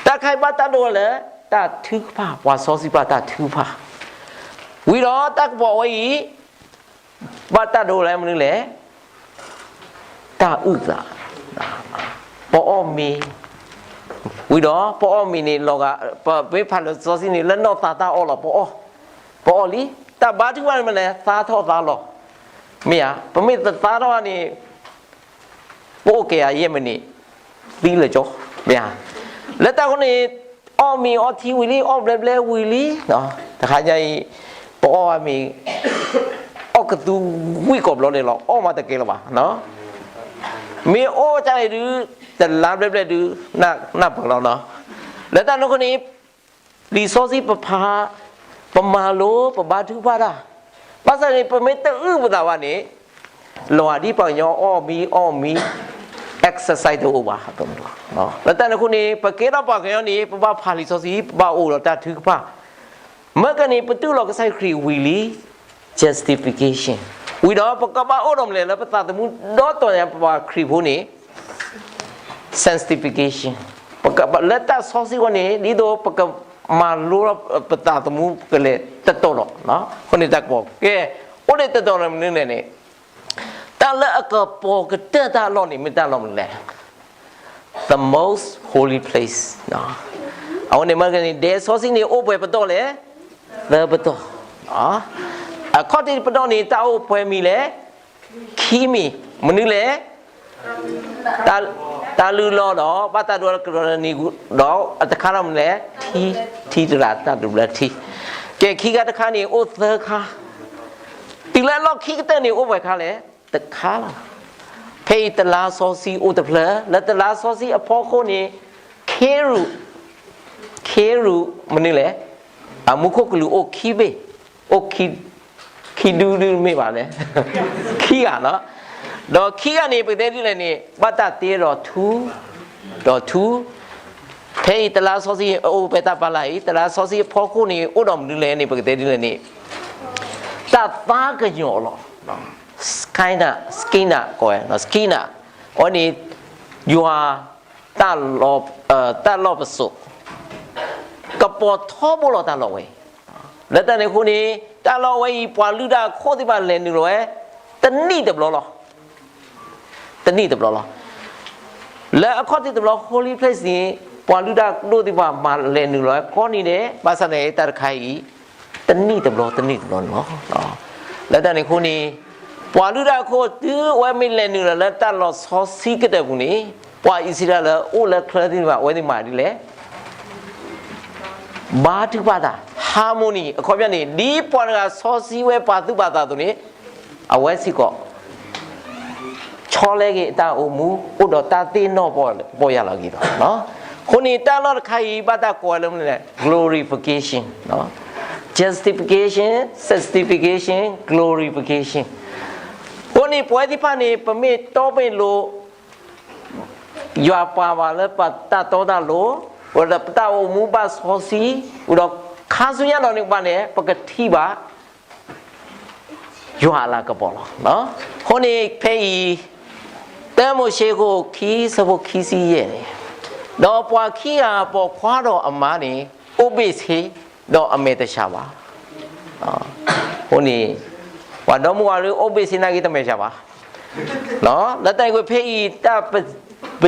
တၢ်ခါအံၤဘၣ်တၢ်ဒိဝဲလၢ တၢ်ထုကဖၣ်, ပှၤစီဆှံပှၤတၢ်ထုကဖၣ်, ဝံၤဒီးတၢ်ကပီၤဝဲအံၤ ဘၣ်တၢ်ဒိလၢမနုၤလဲၣ်, တၢ်အုၣ်သး, ပအီၣ်မ့ၤ, ဝံၤဒီးပအီၣ်မ့ၤန့ၣ် လီၤဂာ်, ပမ့ၢ်ဖးလံာ်စီဆှံန့ၣ် လၢနီၢ်သးတၢ်အီၣ်လီၤ, ပအီၣ်, ပအီၣ်လံ, တၢ်ဘါထုကဖၣ်န့ၣ်မနုၤလဲၣ်, သါထီၣ်သါလီၤ, မ့ၢ်ဧါ, ပမ့ၢ်တသါထီၣ်ဘၣ်န့ၣ် ပအိၣ်ကဲယဲၢ်မံးနံး, သံလၢာ်ကၠီ, မ့ၢ်ဧါ, လၢတၢ်အဃိန့ၣ် အီၣ်မ့ၤအီထံဝံၤလံ, အီၣ်ဘျဲဘျဲဝံၤလံ, တခါညါအံၤ ပအီၣ်ဝဲမ့ၤ, အီၣ်ကသူဝံၣ်ကိးဘျီန့ၣ်လီၤ, အီၣ်မးတကဲလၢၤဘၣ်, မ့ၢ်အိၣ်တၢ်အံၤဒုး, တလါဘျဲဘျဲဒုး, နၢ်ပၢၢ်လီၤနီၤ, လၢတၢ်န့ၣ်အဃိန့ၣ် လံာ်စီဆှံပဖး, ပမၤလိ, ပဘါထုကဖၣ်တၢ်, ဘၣ်ဆၣ်န့ၣ် ပမ့ၢ်တအုၣ်ပသးဘၣ်န့ၣ်, လီၤဂာ်ဒ်ပှၤကညီအီၣ်မ့ၤအီၣ်မ့ၤ, exercise တအိၣ်ဘၣ်, လၢတၢ်န့ၣ်အဃိန့ၣ် ပကဲထီၣ်ပှၤကညီန့ၣ် ပဘၣ်ဖးလံာ်စီဆှံ, ပဘၣ်အိၣ်ဒီးတၢ်ထုကဖၣ်, မၢကၢၢ်န့ၣ် ပတူၢ်လိာ်ကစၢ်ခရံာ်ဝံၤလံ, justification, ဝံၤဒီးပကဘၣ်အိၣ်ဒီးမနုၤလဲၣ်, လၢပသးသမူဒီတီၤညါ ပှၤခရံာ်ဖိန့ၣ် sanctification, ပက, လၢတၢ်စီဆှံအဃိန့ၣ် ဒ်သိးပကမၤလိထီၣ်ပသးသမူ ပကလဲၤတတီၤလီၤ, အဃိန့ၣ်တၢ်ကပီၤ, ကဲ, အိၣ်ဒံးတတီၤလီၤမနုၤလဲၣ်န့ၣ်, တၢ်လၢအကပီၤကတၢၢ်တၢ်အလီၢ်န့ၣ် မ့ၢ်တၢ်လီၢ်မနုၤလဲၣ်, the most holy place, အဃိန့ၣ်မၢကၢၢ်န့ၣ် ဒဲစီဆှံန့ၣ်အိၣ်ပှဲၤပတီၢ်လဲၣ်, သၢပတီၢ်, အခီၣ်ထံးပတီၢ်န့ၣ် တၢ်အိၣ်ပှဲၤမံၤလဲၣ်, ခံမံၤ, မနုၤလဲၣ်, တၢ်လုၢ်လီၢ်ဒီး ဘၣ်တၢ်ဒိကဒီးနံၤ, ဒီးအတခါလီၤမနုၤလဲၣ်, ထံ, ထံသရၣ်တၢ်ဒိးဘျၢထံ, ကဲ ခံခါတခါန့ၣ် အိၣ်သၢခါ, တုၤလၢအလီၢ်ခံကတၢၢ်န့ၣ် အိၣ်ပှဲၤခါလဲၣ်, တခါလီၤ. ဖဲအံၤတလါစီဆှံအိၣ်တဖျၢၣ်, လၢတလါစီဆှံအဖီခိၣ်န့ၣ်, ခ့ရူး, ခ့ရူး မနုၤလဲၣ်, အမူခိၣ်ကလူးအိၣ်ခံဘ့ၣ်, အိၣ်ခံ, ခံဒူဒူမ့ၢ်ဘၣ်လဲၣ်, ခံဂၤနီၤ, ဒီးခံဂၤန့ၣ် ပကတဲဒ်လဲၣ်န့ၣ် ဘၣ်တၢ်တ့ဒီးထူ, ဒီးထူ, ဖဲအံၤတလါစီဆှံအိၣ်ဖဲတၢ်ဖီလာ်အံၤ, တလါစီဆှံအဖီခိၣ်န့ၣ် အိၣ်ဒီးမနုၤလဲၣ်န့ၣ် ပကတဲဒ်လဲၣ်န့ၣ်, တၢ်သါကညီၤလီၤ. Shekinah, Shekinah ကိးဝဲ, Shekinah အဝဲန့ၣ် ယွၤ တၢ်လီၢ်ပစိာ် ကပီၤထီဘိလီၤတၢ်လီၢ်ဝဲအံၤ. လၢတၢ်န့ၣ်အဃိန့ၣ် တၢ်လီၢ်ဝဲအံၤ ပှၤလုၢ်တၢ်အခိၣ်သ့ၣ်တဖၣ်လဲၤနုာ်လီၤဝဲ တနံၣ်တဘျီလီၤ. တနံၣ်တဘျီလီၤ. လၢအခီၣ်ထံးတဘျီ holy place န့ၣ် ပှၤလုၢ်တၢ်ဒိၣ်သ့ၣ်တဖၣ်မၤလဲၤနုာ်လီၤဝဲကိးနံၤဒဲး, ဘၣ်ဆၣ်န့ၣ်တၢ်တခါအံၤ တနံၣ်တဘျီ တနံၣ်တဘျီန့ၣ်လီၤ. လၢတၢ်န့ၣ်အဃိန့ၣ် ပှၤလုၢ်တၢ်အခိၣ် တုၤအဝဲမ့ၢ်လဲၤနုာ်လီၤလၢတၢ်လီၢ်စီဆှံကတၢၢ်ပူၤန့ၣ် ပှၤအံၣ်စရ့လးလၢအိၣ်လၢချၢသ့ၣ်တဖၣ် အဝဲသ့ၣ်မၤဒ်လဲၣ်. ဘါထုကဖၣ်တၢ် harmony အခီပညီန့ၣ် ဒ်ပှၤတဂၤစီဆှံဝဲပာ်သူၣ်ပာ်သးအသိးန့ၣ် အဝဲစ့ၢ်ကီး ဆီလဲက့ၤအတၢ်အိၣ်မူ အိၣ်ဒီးတၢ်သ့ၣ်နီၣ်ပီၢ်ယၢ်လီၤက့ၤဒီး, အဃိန့ၣ် တၢ်လီၢ်တခါအံၤ ဘၣ်တၢ်ကိးဝဲလၢမနုၤလဲၣ်, glorification, justification, sanctification, glorification. အဃိန့ၣ် ပဝဲသ့ၣ်တဖၣ်န့ၣ် ပမ့ၢ်တီပ့ၤလိာ် ယွၤပာ်ဘၣ်လၢပတၢ်တီတၢ်လိၤ, ဒီးပတၢ်အိၣ်မူဘၣ်စီဆှံ, ဒီးခါဆူညါဒီးန့ၣ်ဘၣ်န့ၣ် ပကထံၣ်ဘၣ် ယွၤအလၤကပီၤလီၤ. အဃိန့ၣ်ဖဲအံၤ တၢမိၤၡ့အခိၣ်ခံ ဆၢဖိခံဆံယဲၢ်န့ၣ်, ဒီးပှၤခံဂၤပိာ်ခွါဒီးအမါန့ၣ် အိၣ်ဘ့ၣ်ဆ့ ဒီးအမဲာ်တဆှးဘၣ်. အဃိန့ၣ် ပှၤဒီမါဝၤလၢအိၣ်ဘ့ၣ်ဆ့နာ်က့တမဲာ်ဆှးဘၣ်. လၢတၢ်န့ၣ်အဃိ ဖဲအံၤတၢ်ပစံး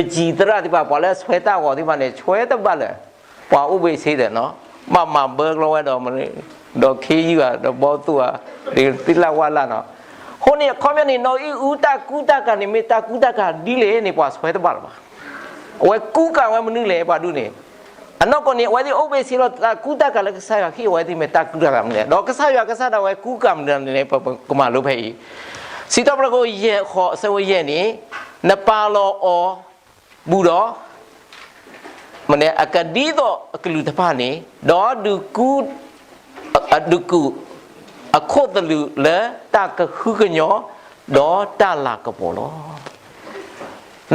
သရၣ်သ့ၣ်တဖၣ် ပှၤလၢအဆွဲတၢ်ဂီၤသ့ၣ်တဖၣ်န့ၣ် ဆွဲတဘၣ်လၢၤ ပှၤအိၣ်ဘ့ၣ်ဆ့ဒီး ဘၣ်မၤဘၢကျီဝဲဒီး ဒီးခ့ယုၢ်ဧါ ဒီးဘီသူၣ်ဧါ, သ့ၣ်လၣ်ဝၣ်လၣ်နီၤ. အဃိန့ၣ် အခီပညီန့ၣ် နီၢ်အံၣ်အူတၢ်ကူတၢ်ကၤန့ၣ် မ့ၢ်တၢ်ကူတၢ်ကၤဒ်လဲၣ်န့ၣ် ပှၤဆွဲတဘၣ်လၢၤဘၣ်. အဝဲကူကၤဝဲမနုၤလဲၣ် ပှၤဒုးန့ၣ်, အနီၢ်ကီၢ်န့ၣ် အဝဲသ့ၣ်အိၣ်ဘ့ၣ်ဆ့လီၤ တၢ်ကူတၢ်ကၤလၢကစၢ်ယွၤဟ့ၣ်အဝဲသ့ၣ်မ့ၢ်တၢ်ကူတၢ်ကၤမနုၤလဲၣ်, ဒီးကစၢ်ယွၤကစၢ်ဒၣ်ဝဲကူကၤမနုၤလဲၣ်န့ၣ် ပကမၤလိဖဲအံၤ, စံးထီၣ်ပတြၢၤခိၣ်ယဲၢ်ဃိး အဆၢဖိယဲၢ်န့ၣ်, နပာ်လီၤအီၤ ဘူးဒီး မ့ၢ်အကဒ်သိးအကလုၢ်တဖၣ်န့ၣ်, ဒီးဒုးကူ အဒုးကူ အခိၣ်သလုးလၢတၢ်ကဟုကညီၤ ဒီးတၢ်လၤကပီၤလီၤ.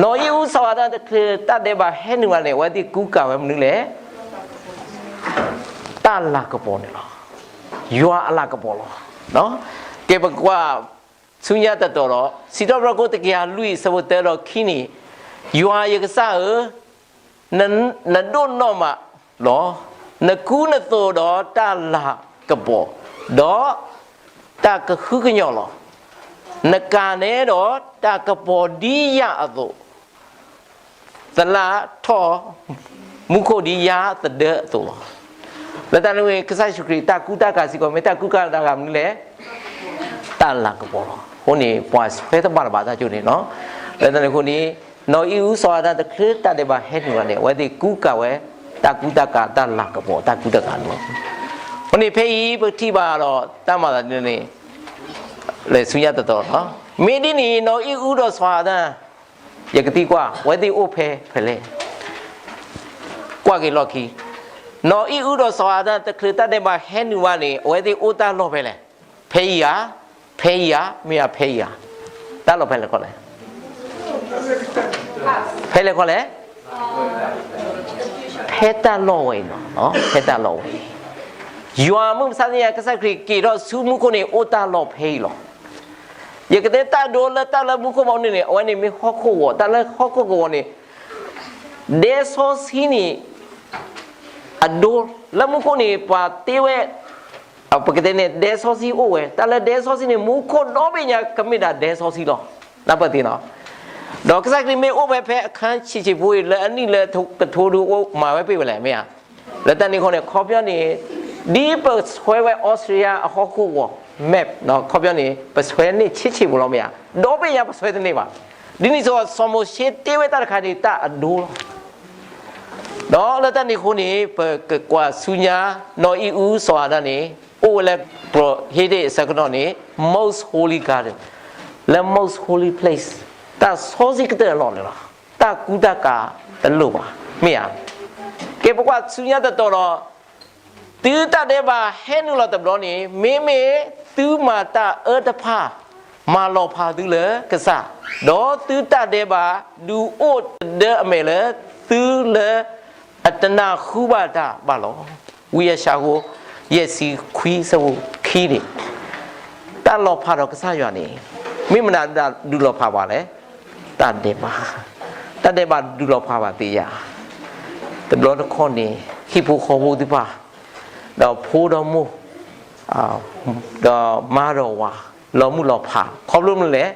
နီၢ်အံၣ်အူစီၤအၤဒၣ်တချုးတၢ်ဒဲးဘးဟဲနုာ်ဘၣ်န့ၣ် အဝဲသ့ၣ်ကူကၤဝဲမနုၤလဲၣ်, တၢ်လၤကပီၤန့ၣ်လီၤ. ယွၤအလၤကပီၤလီၤ. ကဲပကွၢ် ဆူညါတတီၤဒီး စံးထီၣ်ပတြၢၤခိၣ်တကယၤလွံၢ် အဆၢဖိတၢဒီးခံန့ၣ်, ယွၤယကစၢ်ဧၢ, နဒိၣ်နီၢ်မးလီၤ. နကူနသိးဒီးတၢ်လၤကပီၤ, ဒီးတၢ်ကဟုကညီၤလီၤ. နကၤနဲဒီးတၢ်ကပီၤဒ်ယၤအသိး သလၣ်ထီၣ်မူခိၣ်ဒ်ယၤသဒၢအသိးလီၤ. လၢတၢ်န့ၣ်ဝံၤ ကစၢ်ယ့ၣ်ၡူးခရံာ်တၢ်ကူတၢ်ကၤစ့ၢ်ကီး မ့ၢ်တၢ်ကူကၤတၢ်ကၤမနုၤလဲၣ်, တၢ်လၤကပီၤလီၤ. အဃိန့ၣ် ပှၤဆွဲတဘၣ်လၢၤဘၣ်တၢ်ကၠိန့ၣ်နီၤ. လၢတၢ်န့ၣ်အဃိန့ၣ် နီၢ်အံၣ်အူစီၤအၤဒၣ်တချုးတၢ်ဒဲးဘးဟဲနုာ်ဘၣ်န့ၣ် အဝဲသ့ၣ်ကူကၤဝဲ တၢ်ကူတၢ်ကၤတၢ်လၤကပီၤ တၢ်ကူတၢ်ကၤန့ၣ်လီၤ. အဃိန့ၣ် ဖဲအံၤပကထံၣ်ဘၣ်ဒီးတၢ်မၤသးဒ်န့ၣ် လဲၤဆူညါတတီၤလီၤ. မ့ၢ်ဒ်န့ၣ် နီၢ်အံၣ်အူဒီးစီၤအၤဒၣ် ယကသံကွၢ် အဝဲသ့ၣ်အိၣ်ဖဲဖဲလဲၣ်. ကွၢ်က့ၤလီၢ်ခံ, နီၢ်အံၣ်အူဒီးစီၤအၤဒၣ်တချုးတၢ်ဒဲးဘးဟဲနုာ်ဘၣ်န့ၣ် အဝဲသ့ၣ်အိၣ်တၢ်လီၢ်ဖဲလဲၣ်. ဖဲအံၤဧါ, ဖဲအံၤဧါ, မ့ၢ်ဧါဖဲအံၤဧါ, တၢ်လီၢ်ဖဲလဲၣ်ခီလဲၣ်, ဖဲလဲၣ်ခီလဲၣ်, ဖဲတၢ်လီၢ်ဝဲအံၤလီၤ. ဖဲတၢ်လီၢ်ဝဲအံၤ, ယွၤမုၢ်မဆါတနံၤ ကစၢ်ခရံာ်က့ၤထီၣ်ဆူမူခိၣ်န့ၣ် အိၣ်တၢ်လီၢ်ဖဲအံၤလီၤ. ယကတဲတၢ်ဒိလၢတၢ်လၢမူခိၣ်ဘီမနုၤန့ၣ် အဝဲန့ၣ်မ့ၢ်ဟီၣ်ခိၣ်ဂီၤ, တၢ်လၢဟီၣ်ခိၣ်ကဝီၤန့ၣ် ဒဲစီဆှံန့ၣ် အဒိ လၢမူခိၣ်န့ၣ် ပှၤတ့ဝဲ, ပကတဲန့ၣ် ဒဲစီဆှံအိၣ်ဝဲ, တၢ်လၢဒဲစီဆှံန့ၣ် မူခိၣ်ဒီဘ့ၣ်ညါကမ့ၢ်ဒၣ်ဒဲစီဆှံလီၤ. နၢ်ပၢၢ်သ့နီၤ. ဒီးကစၢ်ခရံာ်မ့ၢ်အိၣ်ဝဲဖဲအခန်းဆံးဆံးဖိအံၤ လၢအနံၣ်လၢကထိဒုအိၣ်မၤဝဲပ့ၢ်ဝဲလဲၣ် မ့ၢ်ဧါ. လၢတၢ်န့ၣ်အဃိန့ၣ် အခီပညီန့ၣ် ဒ်ပဆှၢဝဲအီစထြ့လယါအဟီၣ်ခိၣ်ဂီၤ map အခီပညီန့ၣ် ပဆှၢန့ၢ်ဆံးဆံးဖိလီၤ မ့ၢ်ဧါ. ဒီဘ့ၣ်ညါပဆှၢတန့ၢ်ဘၣ်. ဒ်န့ၣ်အသိး စီၤမိၤၡ့တ့ဝဲတၢ်တခါန့ၣ် တၢ်အဒိလီၤ. ဒီးလၢတၢ်န့ၣ်အဃိန့ၣ် ပကကွၢ်ဆူညါ နီၢ်အံၣ်အူစီၤအၤဒၣ်န့ၣ် အိၣ်ဝဲလၢ ပဟ့ၣ်ဒ့ၣ်အဆၢကတီၢ်န့ၣ် most holy garden, လၢ most holy place, တၢ်စီဆှံကတၢၢ်အလီၢ်န့ၣ်လီၤ. တၢ်ကူတၢ်ကၤတလိၣ်ဘၣ် မ့ၢ်ဧါ. ကဲပကွၢ်ဆူညါတတီၤဒီး သုတၢ်ဒဲးဘးဟဲနုာ်လီၤတဘျီန့ၣ် မ့မ့ၢ်သုမၤတၢ်အၢတဖၣ် မၤလီၤဖးသုလၢကစၢ်, ဒီးသုတၢ်ဒဲးဘးဒုးအိၣ်တဒၢအမဲာ်လၢသုလၢအတနၢ်ဟူဘၣ်တၢ်ဘၣ်လီၤ. ဝံယၡါယၤ ယဲၢ်ဆံခွံ ဆၢဖိခံန့ၣ် တၢ်လီၤဖးဒီးကစၢ်ယွၤန့ၣ် မ့ၢ်မနုၤဒုးလီၤဖးဘၣ်လဲၣ်. တၢ်ဒဲးဘး, တၢ်ဒဲးဘးဒုးလီၤဖးဘၣ်သ့ဧါ. တဘျီတခီၣ်န့ၣ် ဟံၣ်ဖိဃီဖိသ့ၣ်တဖၣ် ဒီးဖိဒီးမိၢ် ဒီးမါဒီးဝၤ လီၤမုၢ်လီၤဖး ခီဖျိမနုၤလဲၣ်.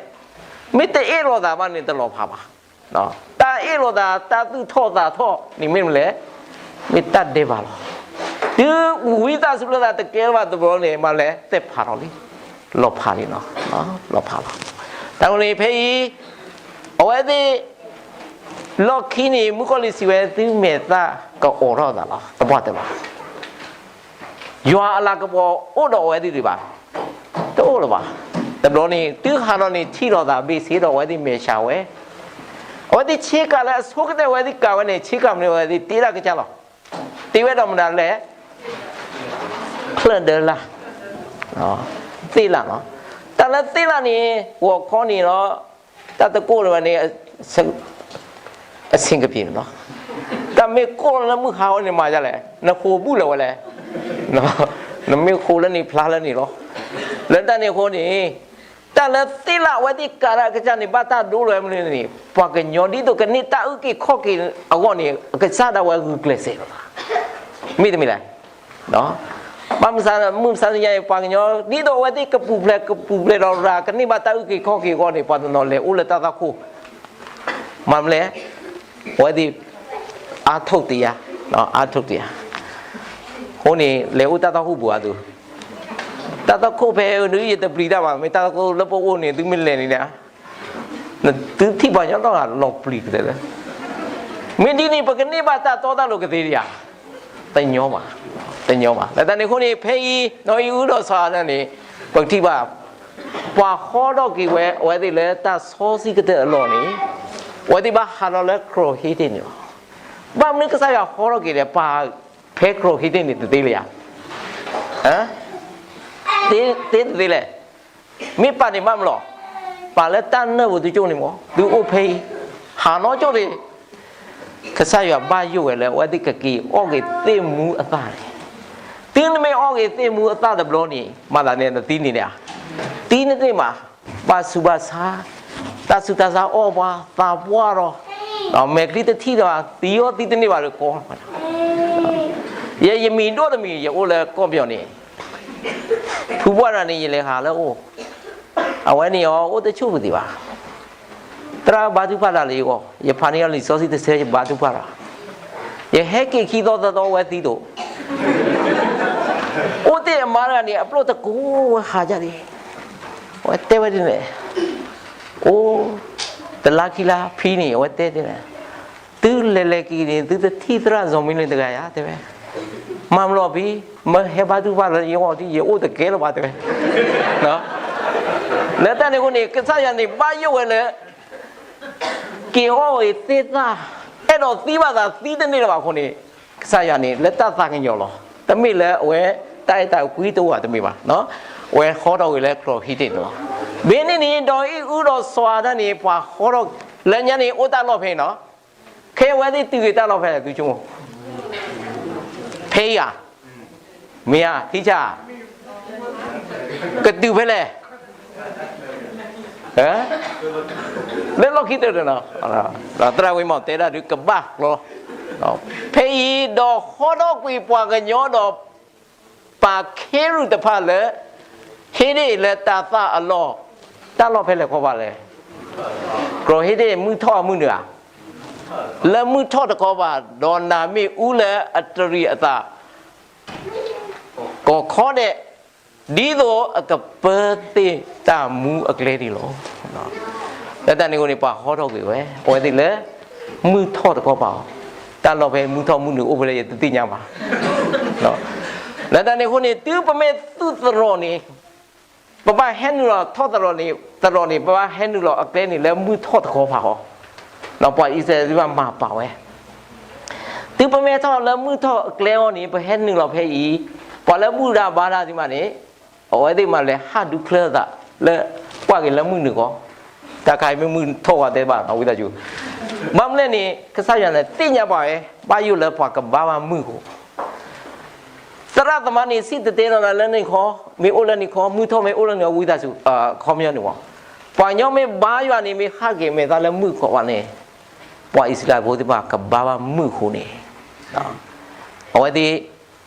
မ့ၢ်တအ့ၣ်လိာ်သးဘၣ်န့ၣ် တလီၤဖးဘၣ်. တၢ်အ့ၣ်လိာ်သး တၢ်သူၣ်ထီၣ်သးထီၣ်န့ၣ်မ့ၢ်မနုၤလဲၣ်. မ့ၢ်တၢ်ဒဲးဘးလီၤ. တုၤဝံသးစူၤလၢသးတကဲလၢၤဘၣ်တဘျီန့ၣ် မၤလဲၣ် သဲဖးထီၣ်လံ. လီၤဖးလံလီၤ. လီၤဖးလီၤ. တၢ်န့ၣ်ဖဲအံၤ အဝဲသ့ၣ် လီၢ်ခံန့ၣ် မုၣ်ကီၤလံၢ်စံးဝဲ သုမဲာ်သၣ်ကအိးထီၣ်သးလီၤ. တပှၢ်တလီၤ. ယွၤအလၤကပီၤအိၣ်ဒီးအဝဲသ့ၣ်ဒံးဘၣ်. တအိၣ်လၢၤဘၣ်. တဘျီန့ၣ် တုၤဟးထီၣ်န့ၣ် ထံၣ်လိာ်သးဘ့ၣ်ဆ့ဒီးအဝဲသ့ၣ်မဲာ်ဆှးဝဲ. အဝဲသ့ၣ်ဆ့ကၤလၢအဆိကတၢၢ်အဝဲသ့ၣ်ကၤဝဲန့ၣ် ဆ့ကၤမနုၤအဝဲသ့ၣ်တ့ဒၣ်ကစၢ်လီၤ. တ့ဝဲဒီးမနုၤလဲၣ်. ချၢၣ်ဒၢလၢ် သ့ၣ်လၣ်လီၤ. တၢ်လၢသ့ၣ်လၣ်န့ၣ် ဂီၤခီန့ၣ်ဒီး တၢ်တကိၢ်လၢၤဘၣ်န့ၣ် အဆင်ကပံၤလီၤ. တၢ်မ့ၢ်ကိၢ်လၢမုၢ်ဟါဝဲန့ၣ်မၤဒ်လဲၣ်, နဃိးဘူၣ်လၢၤဝဲလဲၣ်. နမ့ၢ်ဃိးလၢန့ၣ်ဖျါလၢန့ၣ်လီၤ. လၢတၢ်န့ၣ်အဃိန့ၣ် တၢ်လၢသ့ၣ်လၣ်အဝဲသ့ၣ်ကၤလၢအကစၢ်န့ၣ် ဘၣ်တၢ်ဒိလီၤဝဲမနုၤန့ၣ် ပှၤကညီဒ်သိးကန့ၢ်တၢ်အုၣ်က့ၤခီၣ်က့ၤအဂီၢ်န့ၣ် အကစၢ်ဒၣ်ဝဲဂုာ်ကျဲးစဲးလီၤ. မ့တမ့ၢ်လဲၣ်. ဘၣ်မုၢ်မဆါတနံၤညါအံၤ ပှၤကညီ ဒ်သိးအဝဲသ့ၣ်ကပူၤဖျဲး ကပူၤဖျဲးဒီးရၤ ကန့ၢ်ဘၣ်တၢ်အုၣ်က့ၤခီၣ်က့ၤအဂီၢ်န့ၣ် ပှၤတနီၤလဲၤအိၣ်လၢတၢ်သွၣ်ခိၣ်, မၤမနုၤလဲၣ်, အဝဲသ့ၣ် အါထုတ်တရား, အါထုတ်တရား. အဃိန့ၣ် လဲၤအိၣ်တၢ်သွၣ်ခိၣ်ပူၤအသိး, တၢ်သွၣ်ခိၣ်ဖဲဒုးယတပျံၤတၢ်ဘၣ်, မ့ၢ်တၢ်သွၣ်ခိၣ်လၢပအိၣ်န့ၣ် သုမ့ၢ်လဲၤန့ၣ် သုထံၣ်ပှၤကညီလီၤပျံၤကတၢၢ်လၢ, မ့ၢ်ဒ်န့ၣ် ပကန့ၢ်ဘၣ်တၢ်တီတၢ်လိၤကသ့ဧါ. တညီဘၣ်, တညီဘၣ်. လၢတၢ်န့ၣ်အဃိန့ၣ် ဖဲအံၤ နီၢ်အံၣ်အုဒီးစီၤအၤဒၣ်န့ၣ် ပကထံၣ်ဘၣ် ပှၤဟီထီၣ်က့ၤဝဲ အဝဲသ့ၣ်လၢတၢ်စီဆှံကတၢၢ်အလီၢ်န့ၣ် အဝဲသ့ၣ်ဘၣ်ဟးလီၤလၢကီၢ်ဟ့ဒ့ၣ်န့ၣ်လီၤ. ဘၣ်မနုၤကစၢ်ယွၤဟီထီၣ်က့ၤလဲၣ် ပှၤဖဲကီၢ်ဟ့ဒ့ၣ်န့ၣ်တသ့လၢၤဧါ. သ့တသ့လဲၣ်. မ့ၢ်ပာ်န့ၣ်ဘၣ်မလီၤ, ပာ်လၢတၢ်နၢၣ်ပူၤသုကၠိန့ၣ်မး, သုအိၣ်ဖဲအံၤ, ဟးနီၢ်ကၠိၣ်န့ၣ်, ကစၢ်ယွၤဘၣ်ယိၣ်ဝဲလၢ အဝဲသ့ၣ်ကက့ၤအီၣ်က့ၤသ့ၣ်မူအသၣ်န့ၣ်, သုနမ့ၢ်အီၣ်က့ၤသ့ၣ်မူအသၣ်တဘျီန့ၣ် မၤသးန့ၣ်နသံန့ၣ်ဧါ. သံနသ့ၣ်မး, ဘၣ်ဆူးဘၣ်ဆါ, တၢ်ဆူးတၢ်ဆါအီၣ်ပှၤ, သးပှၢ်ဒီး, မဲာ်ချံတထံၣ်ဒီး သံအီၣ်သံတန့ၢ်ဘၣ်လၢကီ, ယဲယမံၤဒိၣ်တမံၤ ယအိၣ်လၢကီၢ်ပယီၤန့ၣ်, ဖုပှၢ်တဂၤန့ၣ် ယလဲၤဟးလၢအအိၣ်, အဝဲန့ၣ်အီၤအိၣ်တဆူၣ်ပသ့ၣ်ဘၣ်. သရၣ်ဘါထုကဖၣ်တၢ်လၢယဂီၢ်, ယဖးန့ၢ်အီၤလံာ်စီဆှံတဆၢ ယဘါထုကဖၣ်တၢ်, ယဟဲက့ၤခံသီသၢသီဝဲသံဒိၣ်, အိၣ်တ့ၢ်အမါတဂၤန့ၣ် အပျိၢ်တကိးဝဲဟးဒ်န့ၣ်, အဝဲတဲဝဲဒ်န့ၣ်, အိၣ်, တလါခံလါဖဲန့ၣ် အဝဲတဲဒ်န့ၣ်, သုလဲၤလဲၤက့ၤန့ၣ် သုတထံၣ်သရၣ်စီၤမံလ့တဂၤဧါ တဲဝဲ. မၤမလီၤဖဲ, မ့ၢ်ဟဲဘါထုကဖၣ်လၢယဂီၢ် ယအိၣ်တကဲလၢၤဘၣ် တဲဝဲ. လၢတၢ်န့ၣ်အဃိန့ၣ် ကစၢ်ယွၤန့ၣ် ဘၣ်ယိၣ်ဝဲလၢ က့ၤအီၣ်ဂ့ၤသ့ၣ်သၣ်, အဲၣ်ဒိးသံဘၣ်သးသံတန့ၢ်လၢၤဘၣ်အဃိန့ၣ်, ကစၢ်ယွၤန့ၣ် လၢတၢ်သးကညီၤလီၤ. တမ့ၢ်လၢအဝဲတၢ်အဲၣ်တၢ်ကွံတအိၣ်ဘၣ်တမ့ၢ်ဘၣ်. အဝဲဟီထီၣ်ဝဲလၢကီၢ်ဟ့ဒ့ၣ်န့ၣ်လီၤ. မ့ၢ်န့ၣ်န့ၣ် ဒီးအံၣ်အုဒီးစီၤအၤဒၣ်န့ၣ် ပှၤဟီထီၣ်, လၢညါန့ၣ် အိၣ်တၢ်လီၢ်ဖဲအံၤနီၤ. ခဲအဝဲသ့ၣ်တုၤဂ့ၤတၢ်လီၢ်ဖဲလဲၣ် သုဆိကမိၣ်, ဖဲအံၤဧါ, မ့ၢ်ဧါ ထံဆါ, ကတုၤဖဲလဲၣ်, လၢလီၢ်ခံတၢၢ်တနီၤ, သရၣ်ဝ့မီၢ်တဲဒၣ်ဒုးကဘၣ်ကျီ, ဖဲအံၤဒီးဟီထီၣ်ကွံာ်ပှၤကညီဒီး ပှၤခ့ရူၢ်တဖၣ်လၢ ဟ့ဒ့ၣ်လၢတၢ်သၣ်အလီၢ်, တၢ်လီၢ်ဖဲလဲၣ်ခီဘၣ်လဲၣ်, ကီၢ်ဟ့ဒ့ၣ်မုၢ်ထီၣ်အမုၢ်နုာ်ဧါ, လၢမုၢ်ထီၣ်တခီဘၣ်, ဒီးနၤမ့ၢ်အူလၢအတရံးအသး ကီၢ်ခီဒဲး, ဒ်သိးအကပၢသ့ၣ်တၢ်မူအကျဲန့ၣ်လီၤ. လၢတၢ်န့ၣ်အဃိန့ၣ် ပှၤဟီထီၣ်ကွံာ်ဝဲ, အဝဲသ့ၣ်လၢ မုၢ်ထီၣ်တခီဘၣ်အီၤ, တၢ်လီၢ်ဖဲမုၢ်ထီၣ်မုၢ်နုာ်အိၣ်ဖဲလဲၣ် ယတသ့ၣ်ညါဘၣ်. လၢတၢ်န့ၣ်အဃိန့ၣ် တုၤပမ့ၢ်သူၣ်သရိာ်န့ၣ်, ပဘၣ်ဟဲနုာ်လီၤထီၣ်သရိာ်န့ၣ်, သရိာ်န့ၣ် ပဘၣ်ဟဲနုာ်လီၤအကျဲန့ၣ်လၢမုၢ်ထီၣ်တခီဘၣ်အီၤ, ပှၤအံၣ်စရ့လးသ့ၣ်တဖၣ်မၤပာ်ဝဲ, တုၤပမ့ၢ်ထီၣ်လၢမုၢ်ထီၣ်အကျဲအဂီၢ်န့ၣ် ပဟဲနုာ်လီၤဖဲအံၤ, ပှၤလၢဘူၣ်တၢ်ဘါတၢ်သ့ၣ်တဖၣ်န့ၣ်, အဝဲသ့ၣ်မၤလဲၤဟးဒူချၢအသးလၢ ကွၢ်က့ၤလၢမုၢ်နုာ်ဃီ, တၢ်ခါအံၤမ့ၢ်မုၢ်ထီၣ်ဝဲသ့ဘၣ်နီၤ ဝံသးစူၤ, ဘၣ်မနုၤလဲၣ်န့ၣ် ကစၢ်ယွၤန့ၣ်သ့ၣ်ညါဘၣ်ဝဲ, ဘၣ်ယိၣ်လၢပှၤကဘါဘၣ်မုၢ်အဃိ, သ သရၣ်သမါန့ၣ် စံၣ်တဲၤတဲလီၤနၤလၢန့ၣ်ခီ, မ့ၢ်အိၣ်လၢန့ၣ်ခီ, မုၢ်ထီၣ်မ့ၢ်အိၣ်လၢန့ၣ် ဝံသးစူၤ အခီပညီန့ၣ်ဝဲ, ပှၤကညီမ့ၢ်ဘါယွၤန့ၣ် မ့ၢ်ဟးက့ၤမဲာ်သၣ်လၢမုၢ်ကီးဘၣ်န့ၣ်, ပှၤအံၣ်စရ့လးဖိသ့ၣ်တဖၣ်ကဘါဘၣ်မုၢ်အဃိန့ၣ်, အဝဲသ့ၣ်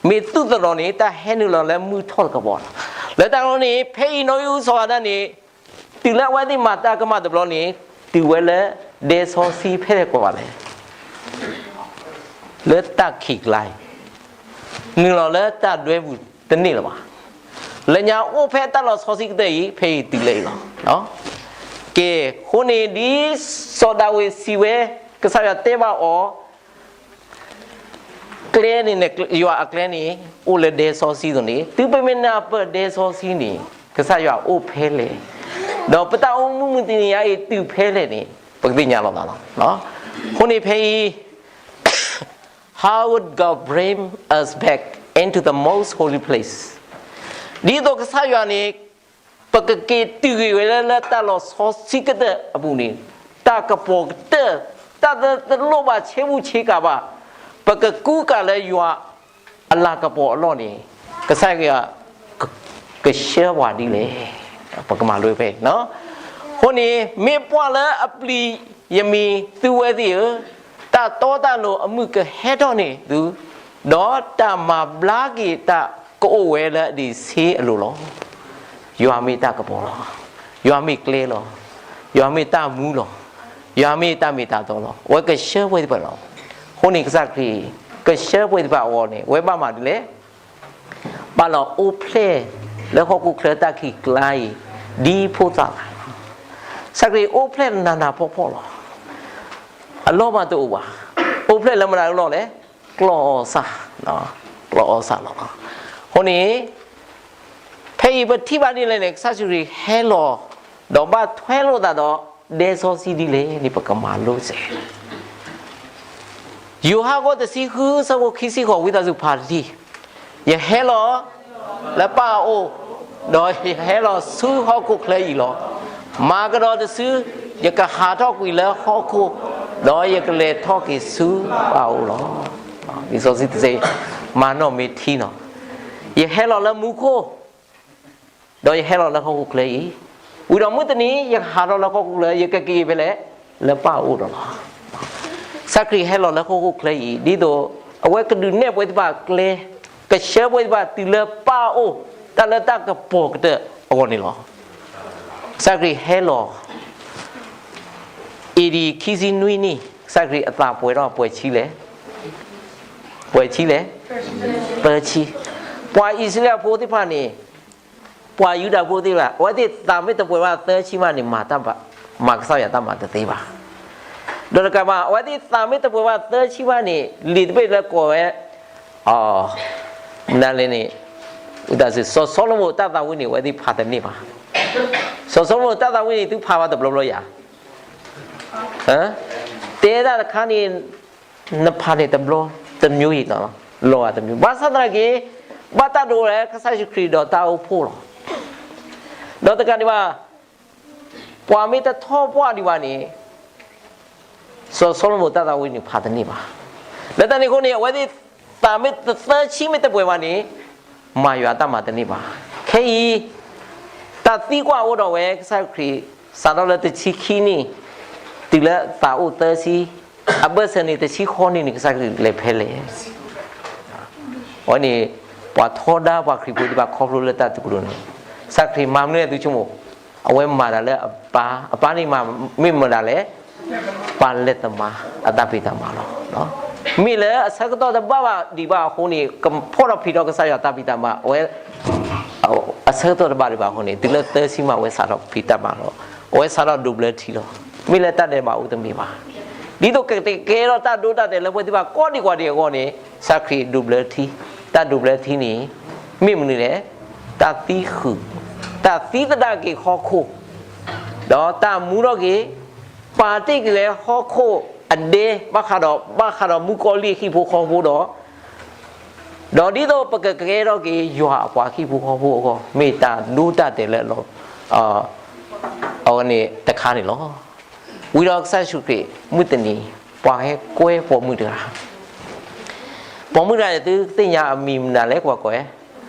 မ့ၢ်သူၣ်သရီန့ၣ် တၢ်ဟဲနုာ်လီၤလၢမုၢ်ထီၣ်တကပီၤလီၤ. လၢတၢ်န့ၣ် ဖဲအံၤနီၣ်ဂံၢ်အူစီၤအၤဒၣ်န့ၣ် တုၤလၢအဝဲသ့ၣ်မၤတၢ်ကမၣ်တဘျီန့ၣ် တုၤဝဲလၢဒဲစီဆှံဖဲလဲၣ်ကီးဘၣ်လဲၣ်, လၢတၢ်ခံးကျါအံၤ, နုာ်လီၤလၢတၢ်ဒွဲပူၤတန့ၢ်လၢၤဘၣ်. လၢညါအိၣ်ဖဲတၢ်လီၢ်စီဆှံကတၢၢ်အံၤ ဖဲအံၤတုၤလၢအံၤလီၤ. ကဲ, အဃိန့ၣ်ဒ်စီၤဒၤဝံးစံးဝဲ, ကစၢ်ယွၤတဲဘၣ်အီၤ ကျဲန့ၣ်န့ၣ် ယွၤအကျဲန့ၣ် အိၣ်လၢဒဲစီဆှံအသိးန့ၣ် တုၤပမ့ၢ်နၢ်ပၢၢ်ဒဲစီဆှံန့ၣ် ကစၢ်ယွၤအိၣ်ဖဲလဲၣ်, ဒီးပတၢ်အိၣ်မူမုၢ်တနံၤညါအံၤတုၤဖဲလဲၣ်န့ၣ် ပကသ့ၣ်ညါလီၤသးလီၤ. အဃိန့ၣ်ဖဲအံၤ How would God bring us back into the most holy place? ဒ်သိးကစၢ်ယွၤန့ၣ် ပကက့ၤတုၤဂ့ၤဝဲလၢ လၢတၢ်လီၢ်စီဆှံကတၢၢ်အပူၤန့ၣ်, တၢ်ကပီၤကတၢၢ်, တၢ်တလိၣ်ဘၣ်ဆ့ဘူးဆ့ကၤဘၣ်, ပကကူကၤလၢယွၤအလၤကပီၤအလီၢ်န့ၣ်, ကစၢ်ယွၤကဆှၢပှၤဒ်လဲၣ်, ပကမၤလိဖဲအံၤ. အဃိန့ၣ် မ့ၢ်ပှၢ်လၢအပျံၤယမံၤသုဝဲသ့ၣ်ဧၢ, တၢ်တီတၢ်လိၤအမုၢ်ကဟဲထီၣ်န့ၢ်သု, ဒီးတၢ်မၤဘျါက့ၤတၢ်ကအိၣ်ဝဲလၢအဒံးဆှံအလိၤလီၤ. ယွၤမ့ၢ်တၢ်ကပီၤလီၤ. ယွၤမ့ၢ်ကျဲလီၤ. ယွၤမ့ၢ်တၢ်မူလီၤ. ယွၤမ့ၢ်တၢ်မ့ၢ်တၢ်တီလီၤ. အဝဲကဆှၢပှၤသ့ၣ်တဖၣ်လီၤ. အဃိန့ၣ်ကစၢ်ခရံာ် ကဆှၢပှၤသ့ၣ်တဖၣ်အဂီၢ်န့ၣ် အဝဲဘၣ်မၤဒ်လဲၣ်, ဘၣ်လီၤအိၣ်ဖျဲၣ်လၢဟီၣ်ခိၣ်ချၢတၢ်ခံးကျါအံၤ ဒ်ဖိသၣ်သး, ကစၢ်ခရံာ်အိၣ်ဖျဲၣ်နးနးဖှီၣ်ဖှီၣ်လီၤ. အလီၢ်မးတအိၣ်ဘၣ်. အိၣ်ဖျဲၣ်လၢမတၤအလီၢ်လဲၣ်, ကျီၢ်အီၣ်ဆၣ်, ကျီၢ်အီၣ်ဆၣ်လီၤ. အဃိန့ၣ် ဖဲအံၤပထံၣ်ဘၣ်ဒ်လဲၣ်န့ၣ် ကစၢ်ယ့ၣ်ၡူးခရံာ်ဟဲလီၤ ဒီးဘၣ်ထွဲလိာ်သးဒီးဒဲစီဆှံဒ်လဲၣ်န့ၣ် ပကမၤလိစဲး. ယိၤဟၣ်အခိၣ်တဆံဃု အဆၢဖိခံဆံဃိး ဝံသးစူၤဖးတထံၣ်, ယဟဲလီၤလၢပၢ်အအိၣ်, ဒီးယဟဲလီၤဆူဟီၣ်ခိၣ်ချၢအံၤလီၤ. မၤကဒီးတစု, ယကဟးထီၣ်ကွံာ်လၢဟီၣ်ခိၣ်, ဒီးယကလဲၤထီၣ်က့ၤဆူပၢ်အအိၣ်လီၤ. လံာ်စီဆှံတဆၢ, မၤနီၣ်မ့ၢ်ထံနီၤ, ယဟဲလီၤလၢမူခိၣ် ဒီးယဟဲလီၤလၢဟီၣ်ခိၣ်ချၢအံၤ, ဝံၤဒီးမုၢ်တနံၤ ယကဟးထီၣ်လၢဟီၣ်ခိၣ်ချၢ ယကက့ၤဖဲလဲၣ်, လၢပၢ်အအိၣ်ဒီးလီၤ. ကစၢ်ခရံာ်ဟဲလီၤလၢဟီၣ်ခိၣ်ချၢအံၤ ဒ်သိးအဝဲကဒုးနဲၣ်ပှၤသ့ၣ်တဖၣ်ကျဲ, ကဆှၢပှၤသ့ၣ်တဖၣ်တုၤလၢပၢ်အအိၣ်, တၢ်လၢတၢ်ကပီၤကတၢၢ်အဂီၢ်န့ၣ်လီၤ. ကစၢ်ခရံာ်ဟဲလီၤ အ့ဒံ ခံဆံနွံနံၣ်, ကစၢ်ခရံာ်အသးပှဲၤထီၣ်ပှဲၤဆံလဲၣ်, ပှဲၤဆံလဲၣ်, သၢဆံ. ပှၤအံၣ်စရ့လးဖိသ့ၣ်တဖၣ်န့ၣ်, ပှၤယူဒၤဖိသ့ၣ်တဖၣ် အဝဲသ့ၣ်သးမ့ၢ်တပှဲၤဘၣ်သၢဆံဘၣ်န့ၣ် မၤတၢ်ဘၣ်, မၤကစၢ်ယွၤတၢ်မၤတသ့ဘၣ်. ဒီးတကးဘၣ် အဝဲသ့ၣ်သးမ့ၢ်တပှဲၤဘၣ်သၢဆံဘၣ်န့ၣ် လံာ်တဘ့ၣ်လၢကိးဝဲ နလဲၣ်န့ၣ်, စီၤၡလိၤမိၣ်တၢ်သးဝံၣ်န့ၣ် အဝဲသ့ၣ်ဖးတန့ၢ်ဘၣ်. စီၤၡလိၤမိၣ်တၢ်သးဝံၣ်န့ၣ် သုဖးဘၣ်တဘျီဘျီယၤ, တဲဒၣ်တခါန့ၣ်, နဖးန့ၣ်တဘျီတမျိုးအံၤ, လီၤဂာ်တမျိုး, ဘၣ်ဆၣ်သနာ်က့ ဘၣ်တၢ်ဒိလၢကစၢ်ယ့ၣ်ၡူးခရံာ်ဒီးတၢ်အိၣ်ဖှိၣ်လီၤ. ဒီးတကးဒံးဘၣ်, ပှၤမ့ၢ်တထီၣ်ပှၢ်ဒံးဘၣ်န့ၣ်, စီၤၡလိၤမိၣ်တၢ်သးဝံၣ်န့ၣ်ဖးတန့ၢ်ဘၣ်. လၢတၢ်န့ၣ်အဃိန့ၣ် အဝဲသ့ၣ်သးမ့ၢ်တသၢဆံမ့ၢ်တပှဲၤဘၣ်န့ၣ်, မၤယွၤတၢ်မၤတန့ၢ်ဘၣ်. ခဲအံၤ, တၢ်သံကွၢ်အိၣ်ဒီးဝဲ, ကစၢ်ခရံာ်စးထီၣ်လၢတဆံခံနံၣ်, တုၤလၢသးအိၣ်သၢဆံ, အဘၢၣ်စၢၤန့ၣ် တဆံဃိးနံၣ်န့ၣ် ကစၢ်ခရံာ်လဲၤဖဲလဲၣ်. အဝဲန့ၣ်, ပှၤထီဒါပှၤခရံာ်ဖိသ့ၣ်တဖၣ်ခီဖျိလၢတၢ်တကျိၤန့ၣ်, ကစၢ်ခရံာ်မၤမနုၤလဲၣ်သုဆိကမိၣ်, အဝဲမၤတၢ်လၢအပၢ်, အပၢ်န့ၣ်မ့ၢ်မတၤလဲၣ်, ပၢ်လဲၤသမါအတၢ်ဖံးတၢ်မၤလီၤ. မ့ၢ်လၢအဆၢကတီၢ်တဘၣ်ဘၣ်ဒံးဘၣ်အဃိန့ၣ် ကဖီၣ်ထီၣ်ဖံးထီၣ်ကစၢ်ယွၤတၢ်ဖံးတၢ်မၤ, အဝဲ အဆၢကတီၢ်တဘၣ်ဒံးဘၣ်အဃိန့ၣ် တုၤလၢသၢဆံမး အဝဲစးထီၣ်ဖံးတၢ်မၤလီၤ. အဝဲစးထီၣ်ဒိးဘျၢထံလီၤ. မ့ၢ်လၢတၢ်ဒဲးဘးအိၣ်တမ့ၢ်ဘၣ်. ဒ်သိးကကဲထီၣ်တၢ်ဒိတၢ်တဲာ်လၢပှၤသ့ၣ်တဖၣ်ကိးဒံးကွၢ်ဒံးအဂီၢ်န့ၣ် ကစၢ်ခရံာ်ဒိးဘျၢထံ, တၢ်ဒိးဘျၢထံန့ၣ် မ့ၢ်မနုၤလဲၣ်, တၢ်သံဃုာ်, တၢ်သံသဒၣ်က့ၤဟီၣ်ခိၣ်, ဒီးတၢ်မူထီၣ်က့ၤ, ပာ်တ့ၢ်က့ၤဝဲဟီၣ်ခိၣ်အဒဲ ဘၣ်ဃးဒီး, ဘၣ်ဃးဒီးမုၣ်ကီၤလံၢ်ဟံၣ်ဖိဃီဖိဒီး ဒီးဒ်သိးပကကကဲထီၣ်က့ၤ ယွၤအပှၤဟံၣ်ဖိဃီဖိအဂီၢ် မ့ၢ်တၢ်ဒိတၢ်တဲာ်လၢ အဝဲန့ၣ်တခါန့ၣ်လီၤ. ဝံၤဒီးကစၢ်ယ့ၣ်ၡူးခရံာ် မုၢ်တနံၤ ပှၤဟဲကွဲပိာ်မုၣ်တဂၤ, ပိာ်မုၣ်တဂၤန့ၣ် သုသ့ၣ်ညါအမံၤမနုၤလဲၣ် ကွၢ်ကွၢ်,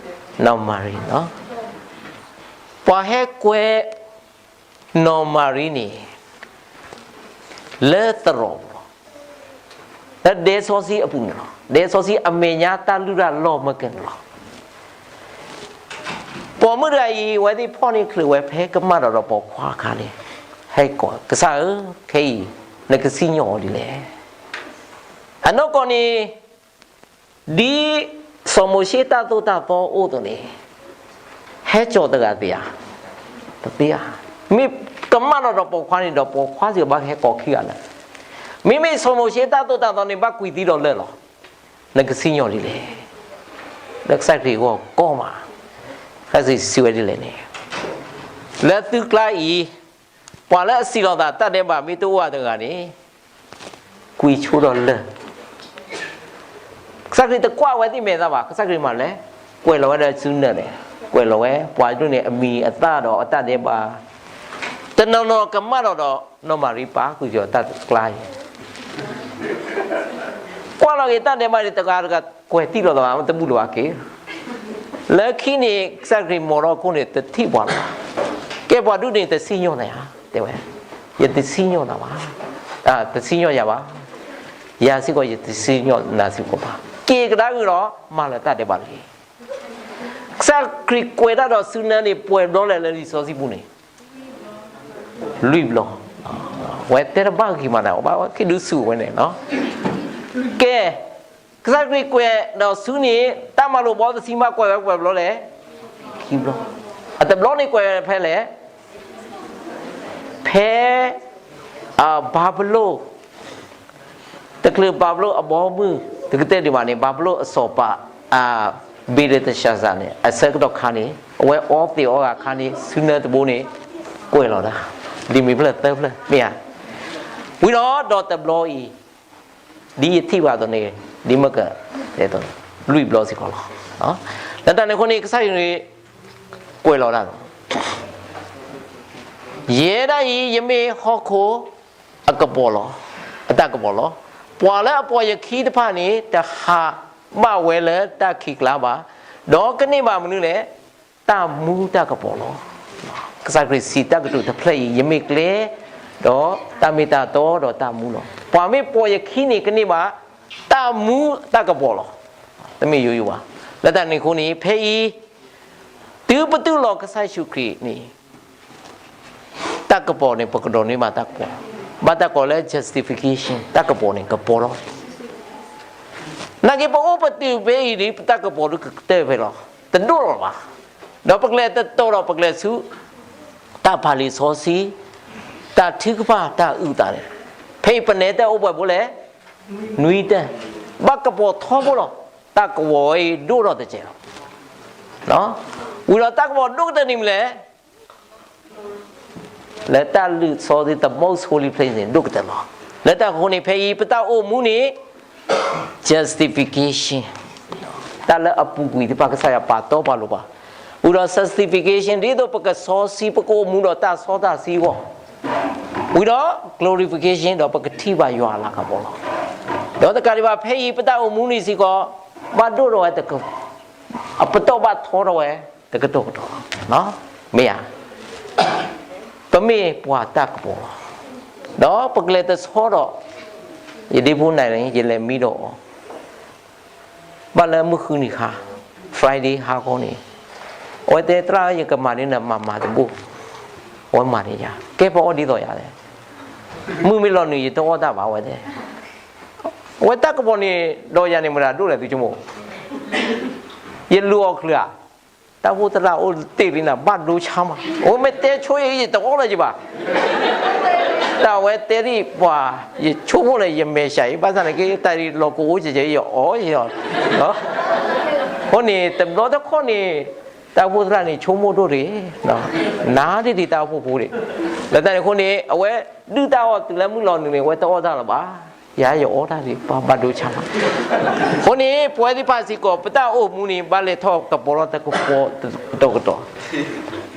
နီၢ်မၤရံနီၤ. ပှၤဟဲကွဲးနီၢ်မၤရံန့ၣ် လၢသရိာ်ပူၤလီၤ. လၢဒဲစီဆှံအပူၤန့ၣ်လီၤ. ဒဲစီဆှံအမဲာ်ညါတၢ်လုၢ်တၢ်လီၢ်မ့ၢ်ကဲန့ၣ်လီၤ. ပိာ်မုၣ်တဂၤအံၤ အဝဲသ့ၣ်ဖီၣ်န့ၢ်ချုးဝဲဖဲကမၣ်ဒီးဒီးပိာ်ခွါအခါန့ၣ်, ဟဲကိး, ကစၢ်ဧၢ, ခဲအံၤ နကစံၣ်ညီၣ်အီၤဒ်လဲၣ်. အနီၢ်ကီၢ်န့ၣ် ဒ်စီၤမိၤၡ့တၢ်သိၣ်တၢ်သီအိၣ်အသိးန့ၣ်, ဟဲကၠီၤတဂၤသ့ဧါ, တသ့ဧါ. မ့ၢ်ကမၣ်ဒီးဒီးပိာ်ခွါန့ၣ်ဒီး ပိာ်ခွါစ့ၢ်ကီးဘၣ်ကဟဲကိးခံဂၤလၢာ်. မ့မ့ၢ်စီၤမိၤၡ့တၢ်သိၣ်တၢ်သီန့ၣ် ဘၣ်ကွံာ်သံဒီးလၢာ်လီၤ. နကစံၣ်ညီၣ်ဒ်လဲၣ်. လၢကစၢ်ခရံာ်အဂီၢ်ကိးမး, ကစၢ်ခရံာ်စံးဝဲဒ်လဲၣ်န့ၣ်, လၢသုကျါအံၤ ပှၤလၢအစံးလီၤသးတၢ်ဒဲးဘးမ့ၢ်တအိၣ်ဘၣ်တဂၤန့ၣ်, ကွံာ်ဆိဒီးလၢာ်. ကစၢ်ခရံာ်တကွၢ်ဝဲသ့ၣ်မဲာ်သးဘၣ်, ကစၢ်ခရံာ်မၤလဲၣ်, ကွဲးလီၤဝဲဒီးစုနၢန့ၣ်, ကွဲးလီၤဝဲ ပှၤဒိၣ်န့ၣ်အမံၤအသၣ်ဒီးအတၢ်ဒဲးဘး, တနီၤနီၤကမၣ်ဒီးဒီး နီၢ်မၤရံပာ်ကွံာ်က့ၤအီၤတၢ်တကျါအံၤ ကွၢ်လီၤက့ၤတၢ်ဒဲးဘးန့ၣ် တဂၤတဂၤကွဲးတံၢ်လီၤသးဘၣ်, တဘူၣ်လၢၤဘၣ်က့ၤ. လၢခံန့ၣ် ကစၢ်ခရံာ်မိၢ်ဒီခိၣ်န့ၣ် တထံၣ်ပှၤလၢၤဘၣ်. ကဲပှၤဒိၣ်န့ၣ် တစံၣ်ညီၣ်နၤဧါ, တဲဝဲ, ယတစံၣ်ညီၣ်နၤဘၣ်, တစံၣ်ညီၣ်ယၤဘၣ်, ယၤစ့ၢ်ကီးယတစံၣ်ညီၣ်နၤစ့ၢ်ကီးဘၣ်. က့ၤကဒါက့ၤဒီး မၤလၢတၢ်ဒဲးဘးတဂ့ၤ. ကစၢ်ခရံာ်ကွဲးတၢ်ဒီးစုနၢန့ၣ် ပှဲၤဘျီလဲၣ်လၢလံာ်စီဆှံပူၤန့ၣ် လွံၢ်ဘျီ, ဝဲတဲတဘၣ်ဂ့ၤမးနၤ, ဘၣ်ဝဲခံဒုးဆူၣ်ဝဲန့ၣ်, ကဲ, ကစၢ်ခရံာ်ကွဲးဒီးစုန့ၣ် တၢ်မၤလိာ်ဘီတဆံမး ကွဲးဝဲပှဲၤဘျီလဲၣ်, ခံဘျီ, အတဘျီန့ၣ်ကွဲးဖဲလဲၣ်, ဖဲ ဘၤဘူလိၣ် တချုးဘၤဘူလိၣ်အဘီမုၢ် တကတၢၢ်ဒံးဘၣ်န့ၣ် ဘၤဘူလိၣ်အစီၤပၤ ဘ့လတၡၤစၤန့ၣ် အဆၢကတီၢ်ခါန့ၣ် အဝဲအီသံးအီဂၤအခါန့ၣ် စုနၢတဘိန့ၣ် ကွဲးလီၤတၢ်, ဒ်မ့ၢ်ဖျၢၣ်သၢဖျၢၣ်မ့ၢ်ဧါ. ဝံၤဒီးဒီးတဘျီအံၤ ဒ်ယထံၣ်ဘၣ်အသိးန့ၣ် ဒ်မ့ၢ်က လွံၢ်ဘျီစ့ၢ်ကီးလီၤ. လၢတၢ်န့ၣ်အဃိန့ၣ် ကစၢ်ယွၤန့ၣ် ကွဲးလီၤတၢ်လီၤ. ယဲဒၣ်အံၤ ယမ့ၢ်ဟီၣ်ခိၣ်အကပီၤလီၤ, အတၢ်ကပီၤလီၤ. ပှၤလၢအပိာ်ယခံတဖၣ်န့ၣ် တဟးဘၣ်ဝဲလၢတၢ်ခံးကျါဘၣ်, ဒီးကန့ၢ်ဘၣ်မနုၤလဲၣ်, တၢ်မူတၢ်ကပီၤလီၤ. ကစၢ်ခရံာ်စံးတၢ်ကတိၤတဖျၢၣ်အံၤ ယမ့ၢ်ကျဲ, ဒီးတၢ်မ့ၢ်တၢ်တီဒီးတၢ်မူလီၤ. ပှၤမ့ၢ်ပိာ်ယခံန့ၣ် ကန့ၢ်ဘၣ်တၢ်မူတၢ်ကပီၤလီၤ. တမ့ၢ်ယိယိဘၣ်. လၢတၢ်န့ၣ်အဃိန့ၣ် ဖဲအံၤ တုၤပတူၢ်လိာ်ကစၢ်ယ့ၣ်ၡူးခရံာ်န့ၣ် တၢ်ကပီၤန့ၣ် ပကဒိးန့ၢ်ဘၣ်တၢ်ကပီၤ, ဘၣ်တၢ်ကိးလၢ justification တၢ်ကပီၤန့ၣ် ကပီၤလီၤ. နာ်က့ ပအိၣ်ပတုာ်ဖဲအံၤဒီး ပတၢ်ကပီၤဒုးကကတၢၢ်ဖဲလီၤ, တဒိၣ်လီၤဘၣ်. ဒီးပကလဲၤတတီၤဒီးပကလဲၤဆူ တၢ်ဖးလံာ်စီဆှံ, တၢ်ထုကဖၣ်တၢ်အုၣ်သးန့ၣ်, ဖဲအံၤပနဲတၢ်အိၣ်ပှဲၤဖိလဲၣ်, နွံတၢၢ်, ဘၣ်ကပီၤထီဘိလီၤ. တၢ်ကပီၤအံၤဒိၣ်ထီၣ်တစဲးလီၤ. ဝံၤဒီးတၢ်ကပီၤဒိၣ်ကတၢၢ်န့ၣ်မနုၤလဲၣ် လၢတၢ်လုၢ်စီဆှံ the most holy place န့ၣ် ဒိၣ်ကတၢၢ်လီၤ. လၢတၢ်အဃိန့ၣ် ဖဲအံၤ ပတၢ်အိၣ်မူန့ၣ် justification တၢ်လၢအပူၤကွံာ်သ့ၣ်တဖၣ် ကစၢ်ယွၤပာ်တီပာ်လိၤပှၤ, ဝံၤဒီး sanctification ဒ်သိးပကစီဆှံ ပကအိၣ်မူဒီးတၢ်စီတၢ်ဆှံအဂီၢ်, ဝံၤဒီး glorification ဒီးပကထံၣ်ဘၣ်ယွၤအလၤကပီၤလီၤ. ဒီးတကးဒံးဘၣ် ဖဲအံၤ ပတၢ်အိၣ်မူန့ၣ်စ့ၢ်ကီး ဘၣ်ဒိၣ်ထီၣ်ဝဲ အပတီၢ်ဘၣ်ထီထီၣ်ဝဲ တကတီၢ်ကတီၢ်, မ့ၢ်ဧါ. ပမ့ၢ်ပှၤတၢ်ကပီၤလီၤ. ဒီးပကလဲၤတဆီဒီး ယဒ့ဖိနၤန့ၣ် ယလဲၤမံဒီးအီၤ, ဘၣ်လၢမုၢ်ဃုနံၤခါ Friday ဟါခီန့ၣ်, အဝဲတဲ သရၣ်ဧၢ ယကမၤန့ၢ်နၤမၤမၤတဘိ, အဝဲမၤန့ၢ်ယၤ, ကဲ ပအီၣ်ဒ်သိးယၤလဲၣ်, မုၢ်မ့ၢ်လီၤနုာ် ယတအီၣ်တၢ်ဘၣ် အဝဲတဲ. အဝဲတၢ်ကပီၤန့ၣ် ဒီးယၤန့ၣ် မတၤဒိၣ်လဲၣ် သုဆိကမိၣ်, ယလူၤအီၤချုးဧါ, တၢ်အိၣ်သရၣ်အိၣ်တ့ၢ်လံနၤ ဘၣ်ဒိဆါမး, အဝဲမ့ၢ်တဲဆိအံၤ ယတအီၣ်လၢၤဘၣ်. တၢ်ဝဲတဲဒ်ပှၤ ယဆိကမိၣ်လၢယမဲာ်ဆှးအံၤ ဘၣ်ဆၣ်န့ၣ်က့ တၢ်လီၤကအိၣ်ကဲကဲ ယအီၣ်ယအီၣ်, အဃိန့ၣ် တဘျီတခီၣ်န့ၣ် တၢ်အိၣ်ဖှိၣ်သရၣ်န့ၣ် ဆိကမိၣ်ဒိၣ်ဒံး, နၤဒ်ဒ်တၢ်အိၣ်ဖှိၣ်ဖိဒံး, လၢတၢ်န့ၣ်အဃိန့ၣ် အဝဲဒုၣ်တၢ်အီၣ်တုၤလၢမုၢ်လီၤနုာ်န့ၣ် အဝဲတအီၣ်တၢ်လၢၤဘၣ်, ယၤယအီၣ်တၢ်ဒံး ပှၤဘၣ်ဒိဆါမး. အဃိန့ၣ် ပဝဲသ့ၣ်တဖၣ်စ့ၢ်ကီး ပတၢ်အိၣ်မူန့ၣ် ဘၣ်လဲၤထီၣ်ကပီၤလီၤတကပီၤတကတီၢ်ကတီၢ်,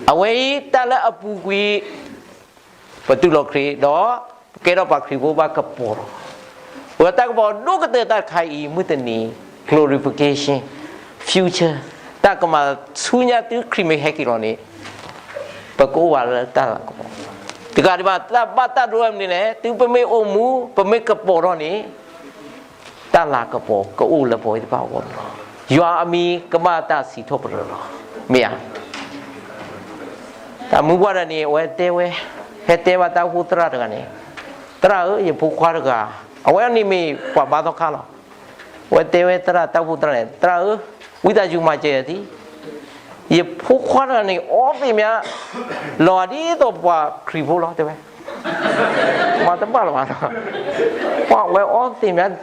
အဝဲအံၤ တၢ်လၢအပူၤကွံာ် ပတူၢ်လိာ်ခရံာ်ဒီး ပကဲထီၣ်ပှၤခရံာ်ဖိဘၣ်ကပီၤလီၤ. အဃိတၢ်ကပီၤဒိၣ်ကတၢၢ်တၢ်တခါအံၤ မုၢ်တနံၤ glorification, future, တၢ်ကမၤဆူညါတုၤခရံာ်မ့ၢ်ဟဲက့ၤလီၤန့ၣ်, ပကအိၣ်ဘၣ်လၢတၢ်လၤကပီၤ. တကးဒံးဘၣ် တၢ်ဘၣ်တၢ်ဒိဝဲမနုၤလဲၣ်, တုၤပမ့ၢ်အိၣ်မူ ပမ့ၢ်ကပီၤထီၣ်န့ၣ် တၢ်လၤကပီၤကအိၣ်လၢပဝဲသ့ၣ်တဖၣ်အဂီၢ်န့ၣ်လီၤ. ယွၤအမံၤကဘၣ်တၢ်စံးထီၣ်ပတြၢၤလီၤ. မ့ၢ်ဧါ. တၢ်မုၢ်ပှၢ်တဂၤန့ၣ် အဝဲတဲဝဲ, ဟဲတဲဘၣ်တၢ်အိၣ်ဖှိၣ်သရၣ်တဂၤန့ၣ်, သရၣ်ဧၢ, ယဖိခွါတဂၤ, အဝဲန့ၣ်မ့ၢ်ပှၤဘါသီခါလီၤ. အဝဲတဲဝဲသရၣ်, တၢ်အိၣ်ဖှိၣ်သရၣ်န့ၣ်, သရၣ်ဧၢ, ဝံသးစူၤမၤစၢၤယၤထံ, ယဖိခွါတဂၤန့ၣ် အီသံးမး လီၤဂာ်ဒ်သိးပှၤခရံာ်ဖိလီၤ တဲဝဲ. မၤတဘၣ်လၢၤဘၣ်, ပှၤဝဲအီသံးမး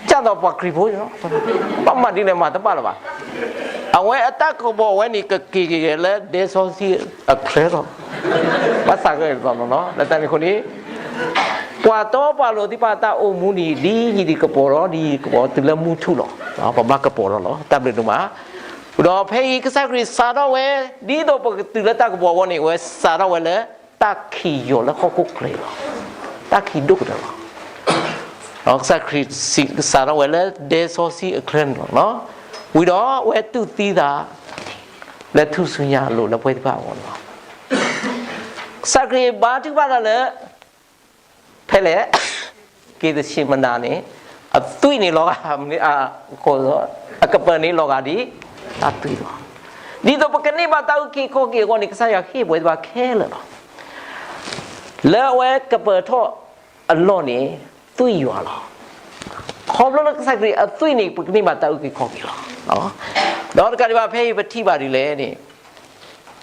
ကၢ်သိးပှၤခရံာ်ဖိလီၤ. ဘၣ်မၤဒ်လဲၣ်မၤတဘၣ်လၢၤဘၣ်. အဝဲအတၢ်ကပီၤဝဲန့ၣ် ကက့ၤက့ၤလၢဒဲစီဆှံအချၢလီၤ. ဘၣ်ဆၣ်ကဲသိးလီၤ, လၢတၢ်န့ၣ်အဃိန့ၣ် ပှၤတီပှၤလိၤသ့ၣ်တဖၣ်အတၢ်အိၣ်မူန့ၣ် ဒ်ယံၤဒံးကပီၤဒီး ဒ်ယံၤကပီၤတုၤလၢမုၢ်ထူၣ်လီၤ. ပဘၣ်ကပီၤထီၣ်လီၤ. တၢ်ဘျုးဒိၣ်မး. ဒီးဖဲအံၤကစၢ်ခရံာ်စးထီၣ်ဝဲ ဒ်သိးပကတုၤလၢတၢ်ကပီၤအဂီၢ်န့ၣ် အဝဲစးထီၣ်ဝဲလၢ တၢ်ခံးယီၤလၢဟီၣ်ခိၣ်ချၢလီၤ. တၢ်ခံးဒိၣ်ကတၢၢ်လီၤ. ဒီးကစၢ်ခရံာ်စးထီၣ်ဝဲလၢဒဲစီဆှံအချၢန့ၣ်လီၤ. ဝံၤဒီးအဝဲတူၢ်သံသး လၢထူၣ်စုညါအလိၤလၢပဝဲသ့ၣ်တဖၣ်အဂီၢ်န့ၣ်လီၤ. ကစၢ်ခရံာ်ဘါထုကဖၣ်တၢ်လၢ ဖဲလဲၣ်, က့ၤသရှ့မနၤန့ၣ် အသွံၣ်န့ၣ်လီၤဂာ်, အကပၢၤန့ၣ်လီၤဂာ်ဒ် တၢ်သွံၣ်လီၤ. ဒ်သိးပကန့ၢ်ဘၣ်တၢ်အုၣ်က့ၤခီၣ်က့ၤအဂီၢ်န့ၣ် ကစၢ်ယွၤဟ့ၣ်ပဝဲသ့ၣ်တဖၣ်ခဲလၢာ်လီၤ. လၢအဝဲကပၢၤထီၣ်အလီၢ်န့ၣ် သွံၣ်ယွၤလီၤ. ခီဖျိလၢကစၢ်ခရံာ်အသွံၣ်န့ၣ် ပကန့ၢ်ဘၣ်တၢ်အုၣ်က့ၤခီၣ်က့ၤလီၤ. ဒီးတကးဒံးဘၣ် ဖဲအံၤပထံၣ်ဘၣ်ဒ်လဲၣ်န့ၣ်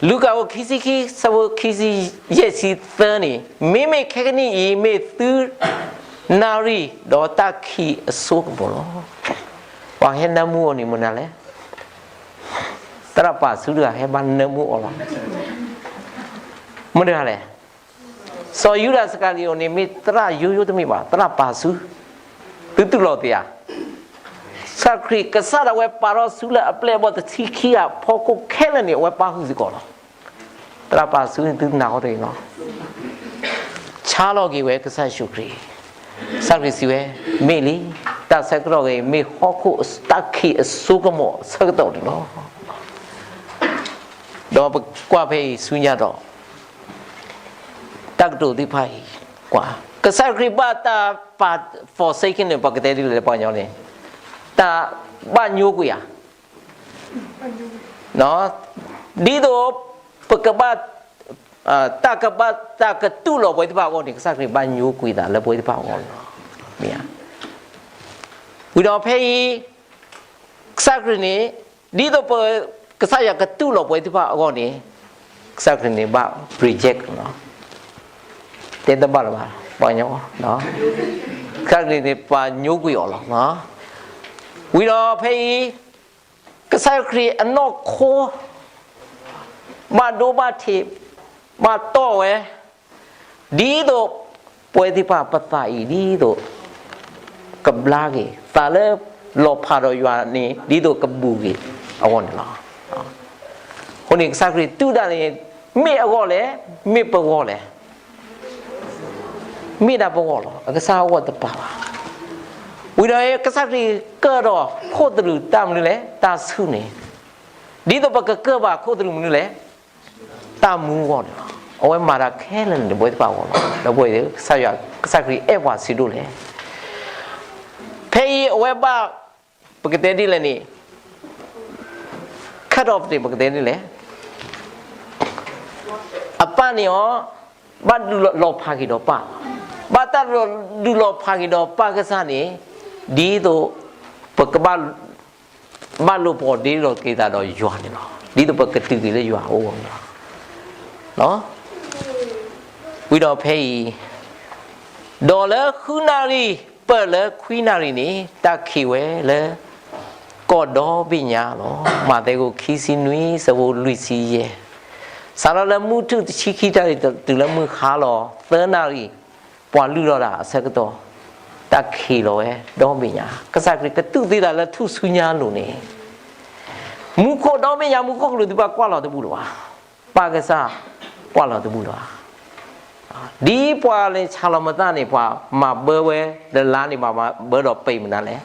လူၤကၣ်အခိၣ်ခံဆံခံ ဆၢဖိခံဆံယဲၢ်ဆံသၢန့ၣ်, မ့မ့ၢ်ခဲကနံၣ်အံၤ မ့ၢ်သုနၣ်ရံၣ်ဒီးတၢ်ခံးအစိကမီၤလီၤ. ပှၤဟဲနၢမူအီၤန့ၣ်မနုၤလဲၣ်. သရၣ်ပာ်ဆူတဂၤဟဲဘၣ်နၢမူအီၤလီၤ. မနုၤလဲၣ်. စီၤယူဒၤစကၤရံၤအိၣ်န့ၣ် မ့ၢ်သရၣ်ယိယိတမ့ၢ်ဘၣ်, သရၣ်ပာ်ဆူ, သုတူၢ်လိာ်သ့ဧါ. ကစၢ်ခရံာ်ကစၢ်ဒၣ်ဝဲပာ်ထီၣ်ဆူလၢအပျဲၢ်အဘီၣ်တဆံခံဂၤအဖီခိၣ်ခဲလၢာ်န့ၣ် အဝဲပာ်ဃုာ်စ့ၢ်ကီးလီၤ. သရၣ်ပာ်ဆူန့ၣ် သုနာ်ဃီတဂ့ၤလီၤ. ဆါလီၤက့ၤဝဲကစၢ်ယ့ၣ်ၡူးခရံာ်, ကစၢ်ခရံာ်စံးဝဲ, မ့ၢ်လံ, တၢ်ဆၢကတီၢ်ဂ့ၤ မ့ၢ်ဟီၣ်ခိၣ်တၢ်ခံးအစိကမီၤအဆၢကတီၢ်န့ၣ်လီၤ. ဒီးပကွၢ်ဖဲအံၤဆူညါဒီး တၢ်ကတိၤသ့ၣ်တဖၣ်အံၤ, ကွၢ်, ကစၢ်ခရံာ်ဘၣ်တၢ်ပာ် forsaken န့ၣ် ပကတဲဒ်လဲၣ်ပှၤကညီန့ၣ်, တၢ်ဘၣ်ညိကွံာ်ဧါ. ဒ်သိးပကဘၣ်, တၢ်ကဘၣ်တၢ်ကတူၢ်လိာ်ပဝဲသ့ၣ်တဖၣ်အဂီၢ်န့ၣ် ကစၢ်ခရံာ်ဘၣ်ညိကွံာ်သးလၢပဝဲသ့ၣ်တဖၣ်အဂီၢ်န့ၣ်လီၤ. မ့ၢ်ဧါ. ဝံၤဒီးဖဲအံၤ ကစၢ်ခရံာ်န့ၣ် ဒ်သိးပ, ကစၢ်ယွၤကတူၢ်လိာ်ပဝဲသ့ၣ်တဖၣ်အဂီၢ်န့ၣ်, ကစၢ်ခရံာ်န့ၣ်ဘၣ် reject လီၤ. တဲတဘၣ်လၢၤဘၣ်, ပှၤကညီ, ကစၢ်ခရံာ်န့ၣ်ပာ်ညိကွံာ်အီၤလီၤ. ဝံၤဒီးဖဲအံၤ ကစၢ်ခရံာ်အနီၢ်ခိ ဘၣ်ဒိဘၣ်ထံး, ဘၣ်တီၢ်ဝဲ, ဒ်သိးပဝဲသ့ၣ်တဖၣ်ပသးအံၤ ဒ်သိးကဘျါက့ၤ, သးလၢလီၤဖးဒီးယွၤန့ၣ် ဒ်သိးကဘူးက့ၤအဂီၢ်န့ၣ်လီၤ. အဃိန့ၣ် ကစၢ်ခရံာ်တူၢ်တၢ်န့ၣ် မ့ၢ်အဂီၢ်လဲၣ်, မ့ၢ်ပဂီၢ်လဲၣ်. မ့ၢ်ဒၣ်ပဂီၢ်လီၤ, အကစၢ်အဂီၢ်တပာ်ဘၣ်. ဝံၤဒီးကစၢ်ခရံာ်ကၢၢ်ဒီးခိၣ်သလုးတၢ်မနုၤလဲၣ်, တၢ်ဆူၣ်န့ၣ်, ဒ်သိးပကကၢၢ်ဘၣ်ခိၣ်သလုးမနုၤလဲၣ်, တၢ်မူအဂီၢ်န့ၣ်လီၤ. အဝဲမၤတၢ်ခဲလၢာ်န့ၣ် ပဝဲသ့ၣ်တဖၣ်အဂီၢ်လီၤ. ဒီးပဝဲသ့ၣ် ကစၢ်ယွၤ, ကစၢ်ခရံာ်အဲၣ်ပှၤဆံးဒိၣ်လဲၣ်. ဖဲအံၤအဝဲဘၣ်, ပကတဲဒ်လဲၣ်န့ၣ်, cut off န့ၣ် ပကတဲဒ်လဲၣ်, အပၢ်န့ၣ်အီၤ ဘၣ်ဒုးလီၤဖးက့ၤဒီးပၢ်, ဘၣ်တၢ်ဒုးလီၤဖးက့ၤဒီးပၢ်ကစၢ်န့ၣ်, ဒ်သိးပကဘၣ်, ဘၣ်လိာ်ပီၤဒ့လီၤက့ၤသးဒီးယွၤန့ၣ်လီၤ. ဒ်သိးပကတုၤက့ၤလၢယွၤအအိၣ်န့ၣ်လီၤ. ဝံၤဒီးဖဲအံၤ, ဒီးလၢဃုနၣ်ရံၣ်ပၢၢ်လၢခွံနၣ်ရံၣ်န့ၣ် တၢ်ခံးဝဲလၢ ကီၢ်ဒီဘ့ၣ်ညါလီၤ. မးသဲခိၣ်ခံဆံနွံ ဆၢဖိလွံၢ်ဆံယဲၢ်, စးထီၣ်လၢမုၢ်ထူၣ်တဆံခံတၢ်ရံၣ် တုၤလၢမုၢ်ဟါလီၤ သၢနၣ်ရံၣ်, ပှၤလုၢ်ထီၣ်တၢ်အဆၢကတီၢ်, တၢ်ခံးလီၤဝဲဒီဘ့ၣ်ညါ, ကစၢ်ခရံာ်ကတူၢ်သံသးလၢထူၣ်စုညါအလိၤန့ၣ်, မူခိၣ်ဒီဘ့ၣ်ညါ မူခိၣ်ကလူးသ့ၣ်တဖၣ်ကွၢ်လီၤတဘူၣ်လၢၤဘၣ်, ပၢ်ကစၢ်ကွၢ်လီၤတဘူၣ်လၢၤဘၣ်. ဒ်ပှၤလၢဆၣ်လီၤမသၣ်န့ၣ် ပှၤမၤဘၢဝဲ, လၢလါန့ၣ် မၤဘၢဒီးပံာ်မနုၤလဲၣ်,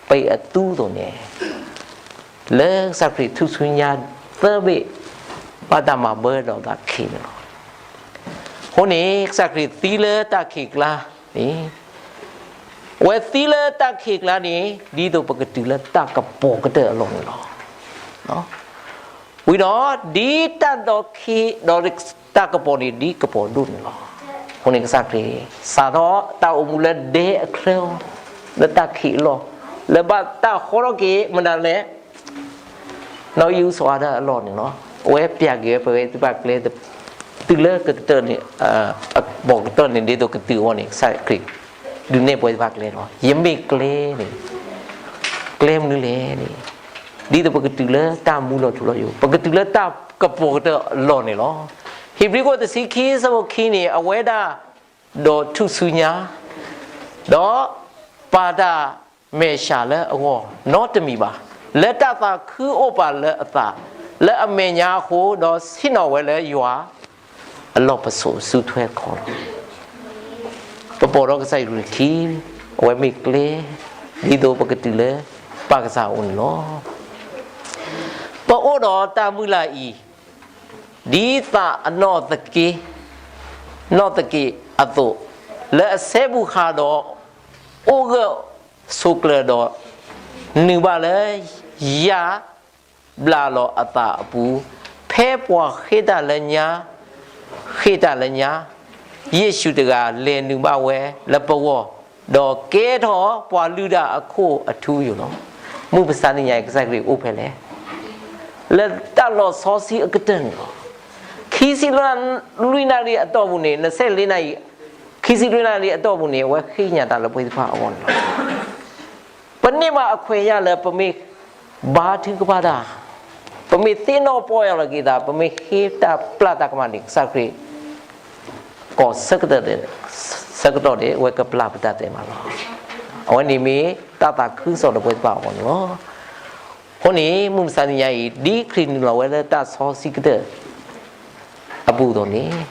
ပ့ၤအသူအသိးန့ၣ်, လၢကစၢ်ခရံာ်ထူၣ်စုညါသၢဘ့ၣ် ဘၣ်တၢ်မၤဘၢဒီးသးခံးန့ၣ်လီၤ. အဃိန့ၣ် ကစၢ်ခရံာ်သံလၢတၢ်ခံးကျါန့ၣ်, အဝဲသံလၢတၢ်ခံးကျါန့ၣ် ဒ်သိးပကတုၤလၢတၢ်ကပီၤကတၢၢ်အလီၢ်န့ၣ်လီၤ. ဝံၤဒီး ဒ်တၢ်ဒီးခံးဒီးတၢ်ကပီၤန့ၣ် ဒ်ကပီၤဒိၣ်န့ၣ်လီၤ. အဃိန့ၣ်ကစၢ်ခရံာ် စးထီၣ်တၢ်အိၣ်မူလၢဒဲအချၢအီၤ, လၢတၢ်ခံးအလီၢ်, လၢဘၣ်တၢ်ဃီထီၣ်က့ၤမနုၤလဲၣ်, နီၣ်အံၣ်အူစီၤအၤဒၣ်အလီၢ်န့ၣ်လီၤ. အဝဲပျဲက့ၤဝဲပဝဲသ့ၣ်တဖၣ်ကျဲ တုၤလၢကတၢၢ်န့ၣ်, အကပီၤကတၢၢ်န့ၣ် ဒ်သိးကတုၤအဂီၢ်န့ၣ် ကစၢ်ခရံာ် ဒုးနဲၣ်ပဝဲသ့ၣ်တဖၣ်ကျဲလီၤ. ယမ့ၢ်ကျဲန့ၣ်, ကျဲမနုၤလဲၣ်န့ၣ်, ဒ်သိးပကတုၤလၢတၢ်မူလီၤထူလီၤယိာ်, ပကတုၤလၢတၢ်ကပီၤကတၢၢ်အလီၢ်န့ၣ်လီၤ. ဟ့းဘြံၤခိၣ်တဆံခံ ဆၢဖိခံန့ၣ် အဝဲဒၣ်ဒီးထူၣ်စုညါ ဒီးပာ်တၢ်မဲာ်ဆှးလၢအဂီၢ် နီတမံၤဘၣ်, လၢတၢ်သးခုအိၣ်ပာ်လၢအသး လၢအမဲာ်ညါအဃိ, ဒီးဆ့ၣ်နီၤဝဲလၢယွၤအလီၢ်ပစိာ်စုထွဲတခီလီၤ. ပပိာ်ထီၣ်ကစၢ်ယ့ၣ်ၡူးခရံာ်, အဝဲမ့ၢ်ကျဲ, ဒ်သိးပကတုၤလၢပၢ်ကစၢ်အအိၣ်န့ၣ်လီၤ. ပအိၣ်ဒီးတၢ်မုၢ်လၢ်အံၤ ဒ်သးအနီၣ်သက့, နီၣ်သက့အသိး, လၢအဆဲးဘူၣ်ဃာ်ဒီး အိၣ်ဂၢၢ်ဆိးကျၢၤဒီး နုာ်ဘၣ်လၢယၢ်ဘျးလီၤအသးအပူၤ, ဖဲပှၤဃ့တၢ်လၢညါ, ဃ့တၢ်လၢညါ, ယ့ၣ်ၡူးတဂၤလဲၤနုာ်ဘၣ်ဝဲလၢပဂီၢ်, ဒီးကဲထီၣ်ပှၤလုၢ်တၢ်အခိၣ်အထူအယိာ်လီၤ. မုၢ်မဆါတနံၤညါအံၤ ကစၢ်ခရံာ်အိၣ်ဖဲလဲၣ်. လၢတၢ်လီၤဆီဆံးအကတၢၢ်န့ၣ်လီၤ. ခံဆံလွံၢ်နၣ်ရံၣ်အတီၢ်ပူၤန့ၣ်, နဆဲးလ့နၣ်ရံၣ်, ခံဆံလွံၢ်နၣ်ရံၣ်အတီၢ်ပူၤန့ၣ် အဝဲဃ့ကညးတၢ်လၢပဝဲသ့ၣ်တဖၣ်အဂီၢ်န့ၣ်လီၤ. ပန့ၢ်ဘၣ်အခွဲးအယာ်လၢပမ့ၢ်ဘါထုကဖၣ်တၢ်, ပမ့ၢ်သ့ၣ်နီၣ်ပီၢ်ယၢ်လီၤက့ၤသး, ပမ့ၢ်ဃ့တၢ်ပျၢ်တၢ်ကမၣ်န့ၣ် ကစၢ်ခရံာ် ကိးဆၢကတီၢ်, ဆၢကတီၢ်န့ၣ် အဝဲကပျၢ်ပတၢ်တဲမးလီၤ. အဝဲန့ၣ်မ့ၢ်တၢ်သးခုကစီၣ်လၢပဝဲသ့ၣ်တဖၣ်အဂီၢ်န့ၣ်လီၤ. အဃိန့ၣ် မုၢ်မဆါတနံၤညါအံၤ ဒ်ခရံာ်နုာ်လီၤဝဲလၢတၢ်ဆီဆံးကတၢၢ်အပူၤအသိးန့ၣ်,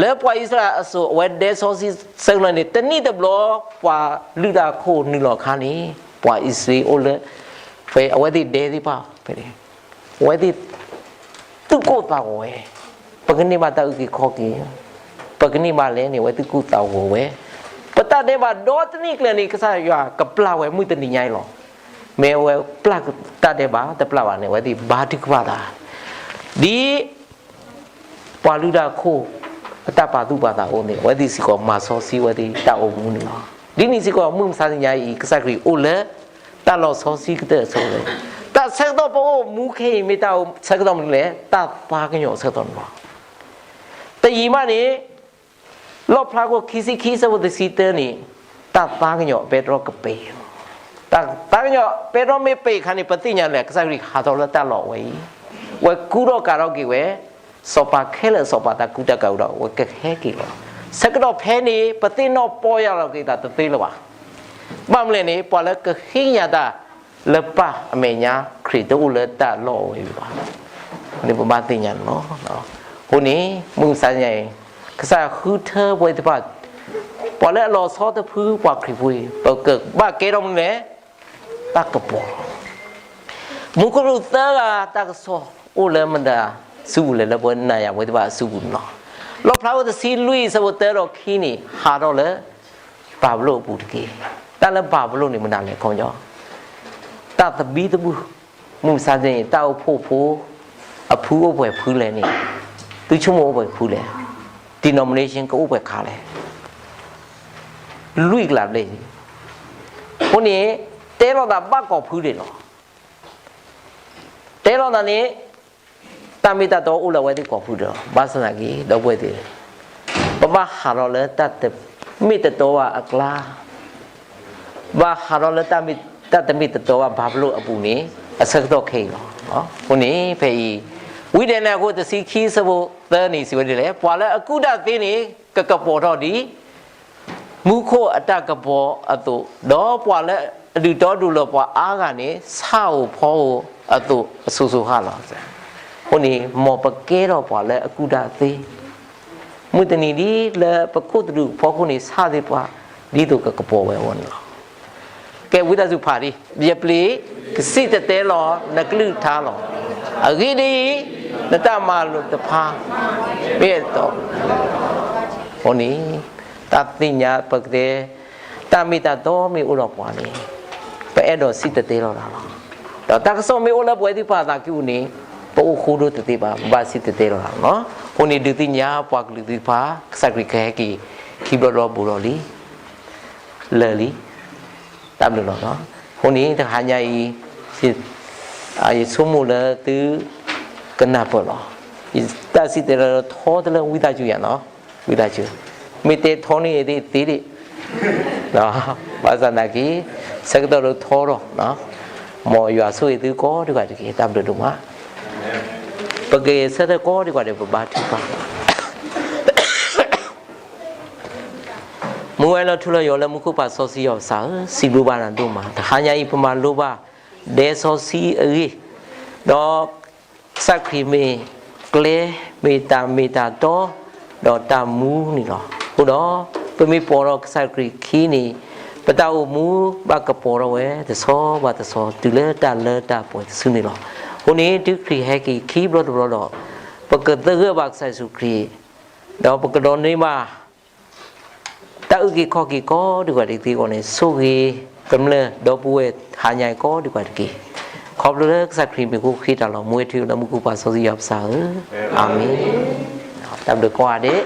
လၢပှၤအံၣ်စရ့လးအစိၤ အဝဲဒဲဆီဆံးဆၢကတီၢ်န့ၣ် တနံၣ်တဘျီ ပှၤလုၢ်တၢ်အခိၣ်နုာ်လီၤအခါန့ၣ် ပှၤအံၣ်စရ့လးအိၣ်လၢ ဖဲအဝဲသ့ၣ်ဒဲသ့ၣ်တဖၣ်ဖဲန့ၣ် အဝဲသ့ၣ်သူၣ်ကိၢ်သးဂီၤဝဲ, ပကန့ၢ်ဘၣ်တၢ်အုၣ်က့ၤခီၣ်က့ၤ, ပကန့ၢ်ဘၣ်လဲၣ်န့ၣ် အဝဲသ့ၣ်သူၣ်ကိၢ်သးဂီၤဝဲ, ပတၢ်ဒဲးဘးဒီတနံၣ်ကျၢၤန့ၣ် ကစၢ်ယွၤကပျၢ်ဝဲမုၢ်တနံၤညါအံၤလီၤ. မ့ၢ်အဝဲပျၢ်တၢ်ဒဲးဘးတပျၢ်ဘၣ်န့ၣ် အဝဲသ့ၣ်ဘါထုကဖၣ်သး, ဒ် ပှၤလုၢ်တၢ်အခိၣ် အတၢ်ပာ်သူၣ်ပာ်သးအိၣ်န့ၣ် အဝဲသ့ၣ်စ့ၢ်ကီးမၤစီဆှံအဝဲသ့ၣ်တၢ်အိၣ်မူန့ၣ်လီၤ. ဒ်န့ၣ်စ့ၢ်ကီး မုၢ်မဆါတနံၤညါအံၤ ကစၢ်ခရံာ်အိၣ်လၢ တၢ်လီၤဆီဆံးကတၢၢ်အဆၢကတီၢ်, တၢ်ဆၢကတီၢ်ပအိၣ်မူခဲအံၤ မ့ၢ်တၢ်ဆၢကတီၢ်မနုၤလဲၣ်, တၢ်သးကညီၤအဆၢကတီၢ်န့ၣ်လီၤ. တယံာ်မးန့ၣ် လီၣ်ဖျါခိၣ်ခံဆံခံ ဆၢဖိတဆံတၢန့ၣ် တၢ်သးကညီၤပဲတြီကပ့ၤ, တၢ်သးကညီၤပဲတြီမ့ၢ်ပ့ၤအခါန့ၣ် ပသ့ၣ်ညါလၢ ကစၢ်ခရံာ်ဟးထီၣ်လၢတၢ်လီၢ်ဝဲအံၤ, ဝဲကူထီၣ်ကၤထီၣ်က့ၤဝဲ စီၤပၤခဲလၢာ် စီၤပၤတၢ်ကူတၢ်ကၤဝံၤဒီး ဝဲကဟဲက့ၤလီၤ. ဆၢကတီၢ်ဖဲန့ၣ် ပသ့ၣ်နီၣ်ပီၢ်ယၢ်လီၤက့ၤသးတသ့လၢၤဘၣ်. ဘၣ်မနုၤလဲၣ်န့ၣ် ပှၤလၢကဃ့ကညးတၢ်လၢပၢ်အမဲာ်ညါ ခရံာ်တအိၣ်လၢတၢ်လီၢ်ဝဲအံၤဘၣ်. န့ၣ်ပဘၣ်သ့ၣ်ညါန့ၣ်လီၤ. အဃိန့ၣ် မုၢ်မဆါတနံၤညါအံၤ ကစၢ်ဃုထၢပဝဲသ့ၣ်တဖၣ်, ပှၤလၢအလီၤဆီတဖု ပှၤခရံာ်ဖိအံၤ ပကဘၣ်ကဲထီၣ်မနုၤလဲၣ်, တၢ်ကပီၤလီၤ. မူခိၣ်သၢဂၤတၢ်ကစီၣ် အိၣ်လၢမတၤစုပူၤလဲၣ်, လၢပဝဲနၤယၤပဝဲသ့ၣ်တဖၣ်အစုပူၤန့ၣ်လီၤ. လီၣ်ဖျါဝဲတဆံလွံၢ် ဆၢဖိတၢဒီးခံန့ၣ် ဟးထီၣ်လၢ ဘၤဘူလိၣ်အပူၤတက့ၢ်. တၢ်လၢဘၤဘူလိၣ်န့ၣ် မနုၤလဲၣ်ခီပညီ, တၢ်သဘံၣ်သဘုၣ်, မုၢ်မဆါတနံၤ တၢ်အိၣ်ဖှိၣ်ဖိ အဖုအိၣ်ပှဲၤဖုလဲၣ်န့ၣ်, သုဆိကမိၣ်အိၣ်ပှဲၤဖုလဲၣ်, denomination ကအိၣ်ပှဲၤခါလဲၣ်, လွံၢ်ကလးဘျဲၣ်, အဃိန့ၣ် တဲလိာ်သးဘၣ်ကိးဖုဒဲးလီၤ. တဲလိာ်သးန့ၣ် တၢ်မ့ၢ်တၢ်တီအိၣ်လၢအဝဲသ့ၣ်ကိးဖုဒီး ဘၣ်ဆၣ်သနာ်က့ ဒီပုၢ်ဝဲၢ်သ့ၣ်, ပဘၣ်ဟးထီၣ်လၢတၢ်တမ့ၢ်တတီဘၣ်အကျါ, ဘၣ်ဟးထီၣ်လၢတၢ်မ့ၢ်တၢ်တီဘၣ် ဘၤဘူလိၣ်အပူၤန့ၣ် အဆၢကတီၢ်ခဲအံၤလီၤ. အဃိန့ၣ် ဖဲအံၤ ဝံဒၤယ့လးအခိၣ်တဆံခံ ဆၢဖိသၢန့ၣ် စံးဝဲဒ်လဲၣ်, ပှၤလၢအကူၣ်တၢ်သ့န့ၣ် ကကပီၤထီၣ်ဒ် မူခိၣ်အတၢ်ကပီၤအသိး, ဒီးပှၤလၢအဒုးတီဒုးလိၤပှၤအါဂၤန့ၣ် ဆၣ်ဧိၤဖီဧိၤအသိး အစိၤစိၤဃၣ်ဃၣ်လီၤ. အဃိန့ၣ် မ်ပကဲထီၣ်ပှၤလၢအကူၣ်တၢ်သ့, မုၢ်တနံၤဒ်လၢပခိၣ်သလုးဖီခိၣ်န့ၣ် ဆၣ်သ့ၣ်တဖၣ် ဒ်သိးကကပီၤဝဲအဂီၢ်န့ၣ်လီၤ. ကဲဝံသးစူၤဖးဒံး, ယပျ့ၤကစံၣ်တဲၤတဲလီၤနကလုၢ်ကထါလီၤ. အဂ့ၢ်ဒ်အံၤ, နတၢ်မၤလိာ်တဖၣ် မ့ၢ်အတီ, အဃိန့ၣ် တၢ်သ့ၣ်ညါပကတဲ, တၢ်မ့ၢ်တၢ်တီမ့ၢ်အိၣ်ဒီးပှၤန့ၣ်, ပအဲၣ်ဒိးစံၣ်တဲၤတဲလီၤတၢ်လီၤ. ဒီးတၢ်ကစီၣ်မ့ၢ်အိၣ်လၢပဝဲသ့ၣ်တဖၣ်အသးကံၢ်ပူၤန့ၣ်, ပအိၣ်ဃူဒိၣ်တသ့ဘၣ်, ပဘၣ်စံၣ်တဲၤတဲလီၤတၢ်လီၤ. အဃိန့ၣ်ဒုးသ့ၣ်ညါပှၤကလုာ်သ့ၣ်တဖၣ်, ကစၢ်ခရံာ်ကဟဲက့ၤ ခံဘျီတဘျီဘူးလီၤလံ လၢာ်လံ. တၢ်ဘျုးလီၤ. အဃိန့ၣ်တဟါညါအံၤ, ယဆိကမိၣ်လၢသုကနၢ်ပၢၢ်လီၤ. ယတၢ်စံၣ်တဲၤတဲလီၤထီတလၢဝံသးစူၤယၤနီၤ, ဝံသးစူၤ, မ့ၢ်တဲထီန့ၢ်သ့သ့ဒံး, ဘၣ်ဆၣ်သနာ်က့, ဆၢကတီၢ်လၢထီထီၣ်, မ်ယွၤဆိၣ်ဂ့ၤသုကိးဒံးဂၤတက့ၢ်, တၢ်ဘျုးဒိၣ်မး. ပကဆၢထၢၣ်ကိးဒံးဂၤဒီး ပဘါထုကဖၣ် မုၢ်ဝဲလီၤထူလီၤယိာ်လၢမူခိၣ်ပၢ်စီဆှံယွၤပကစၢ်ဧၢ, စံးဘျုးဘၣ်နၤဒိၣ်မး, တဟါညါအံၤပမၤလိဘၣ်ဒဲစီဆှံအဂ့ၢ်, ဒီးကစၢ်ခရံာ်မ့ၢ်ကျဲ, မ့ၢ်တၢ်မ့ၢ်တၢ်တီ, ဒီးတၢ်မူန့ၣ်လီၤ. အဃိဒီး, ပမ့ၢ်ပိာ်ဒီးကစၢ်ခရံာ်ခံန့ၣ်, ပတၢ်အိၣ်မူဘၣ်ကပီၤထီၣ်ဝဲတဆီဘၣ်တဆီ တုၤလၢတၢ်လၢတၢ်ပှဲၤတစုန့ၣ်လီၤ. အဃိန့ၣ် တုၤခရံာ်ဟဲက့ၤခံဘျီတဘျီဒီး, ပကသဂၢၢ်ဘၣ်ကစၢ်ယ့ၣ်ၡူးခရံာ်, ဒီးပကဒိးန့ၢ်ဘၣ် တၢ်အုၣ်က့ၤခီၣ်က့ၤကိးဒံးဂၤဒ်သိးအဂီၢ်န့ၣ်, ဆိၣ်ဂ့ၤကမျၢၢ်ဒီပုၢ်ဝဲၢ်ဟါညါအံၤကိးဒံးဂၤတက့ၢ်. ခီဖျိလၢကစၢ်ခရံာ်မံၤအဃိဃ့တၢ်လီၤ. မူဝဲထူလၢမူခိၣ်ပၢ်စီဆှံယွၤပကစၢ်ဧၢ, အၤမ့ၣ်. တၢ်ဘျုးကိးဂၤဒဲး.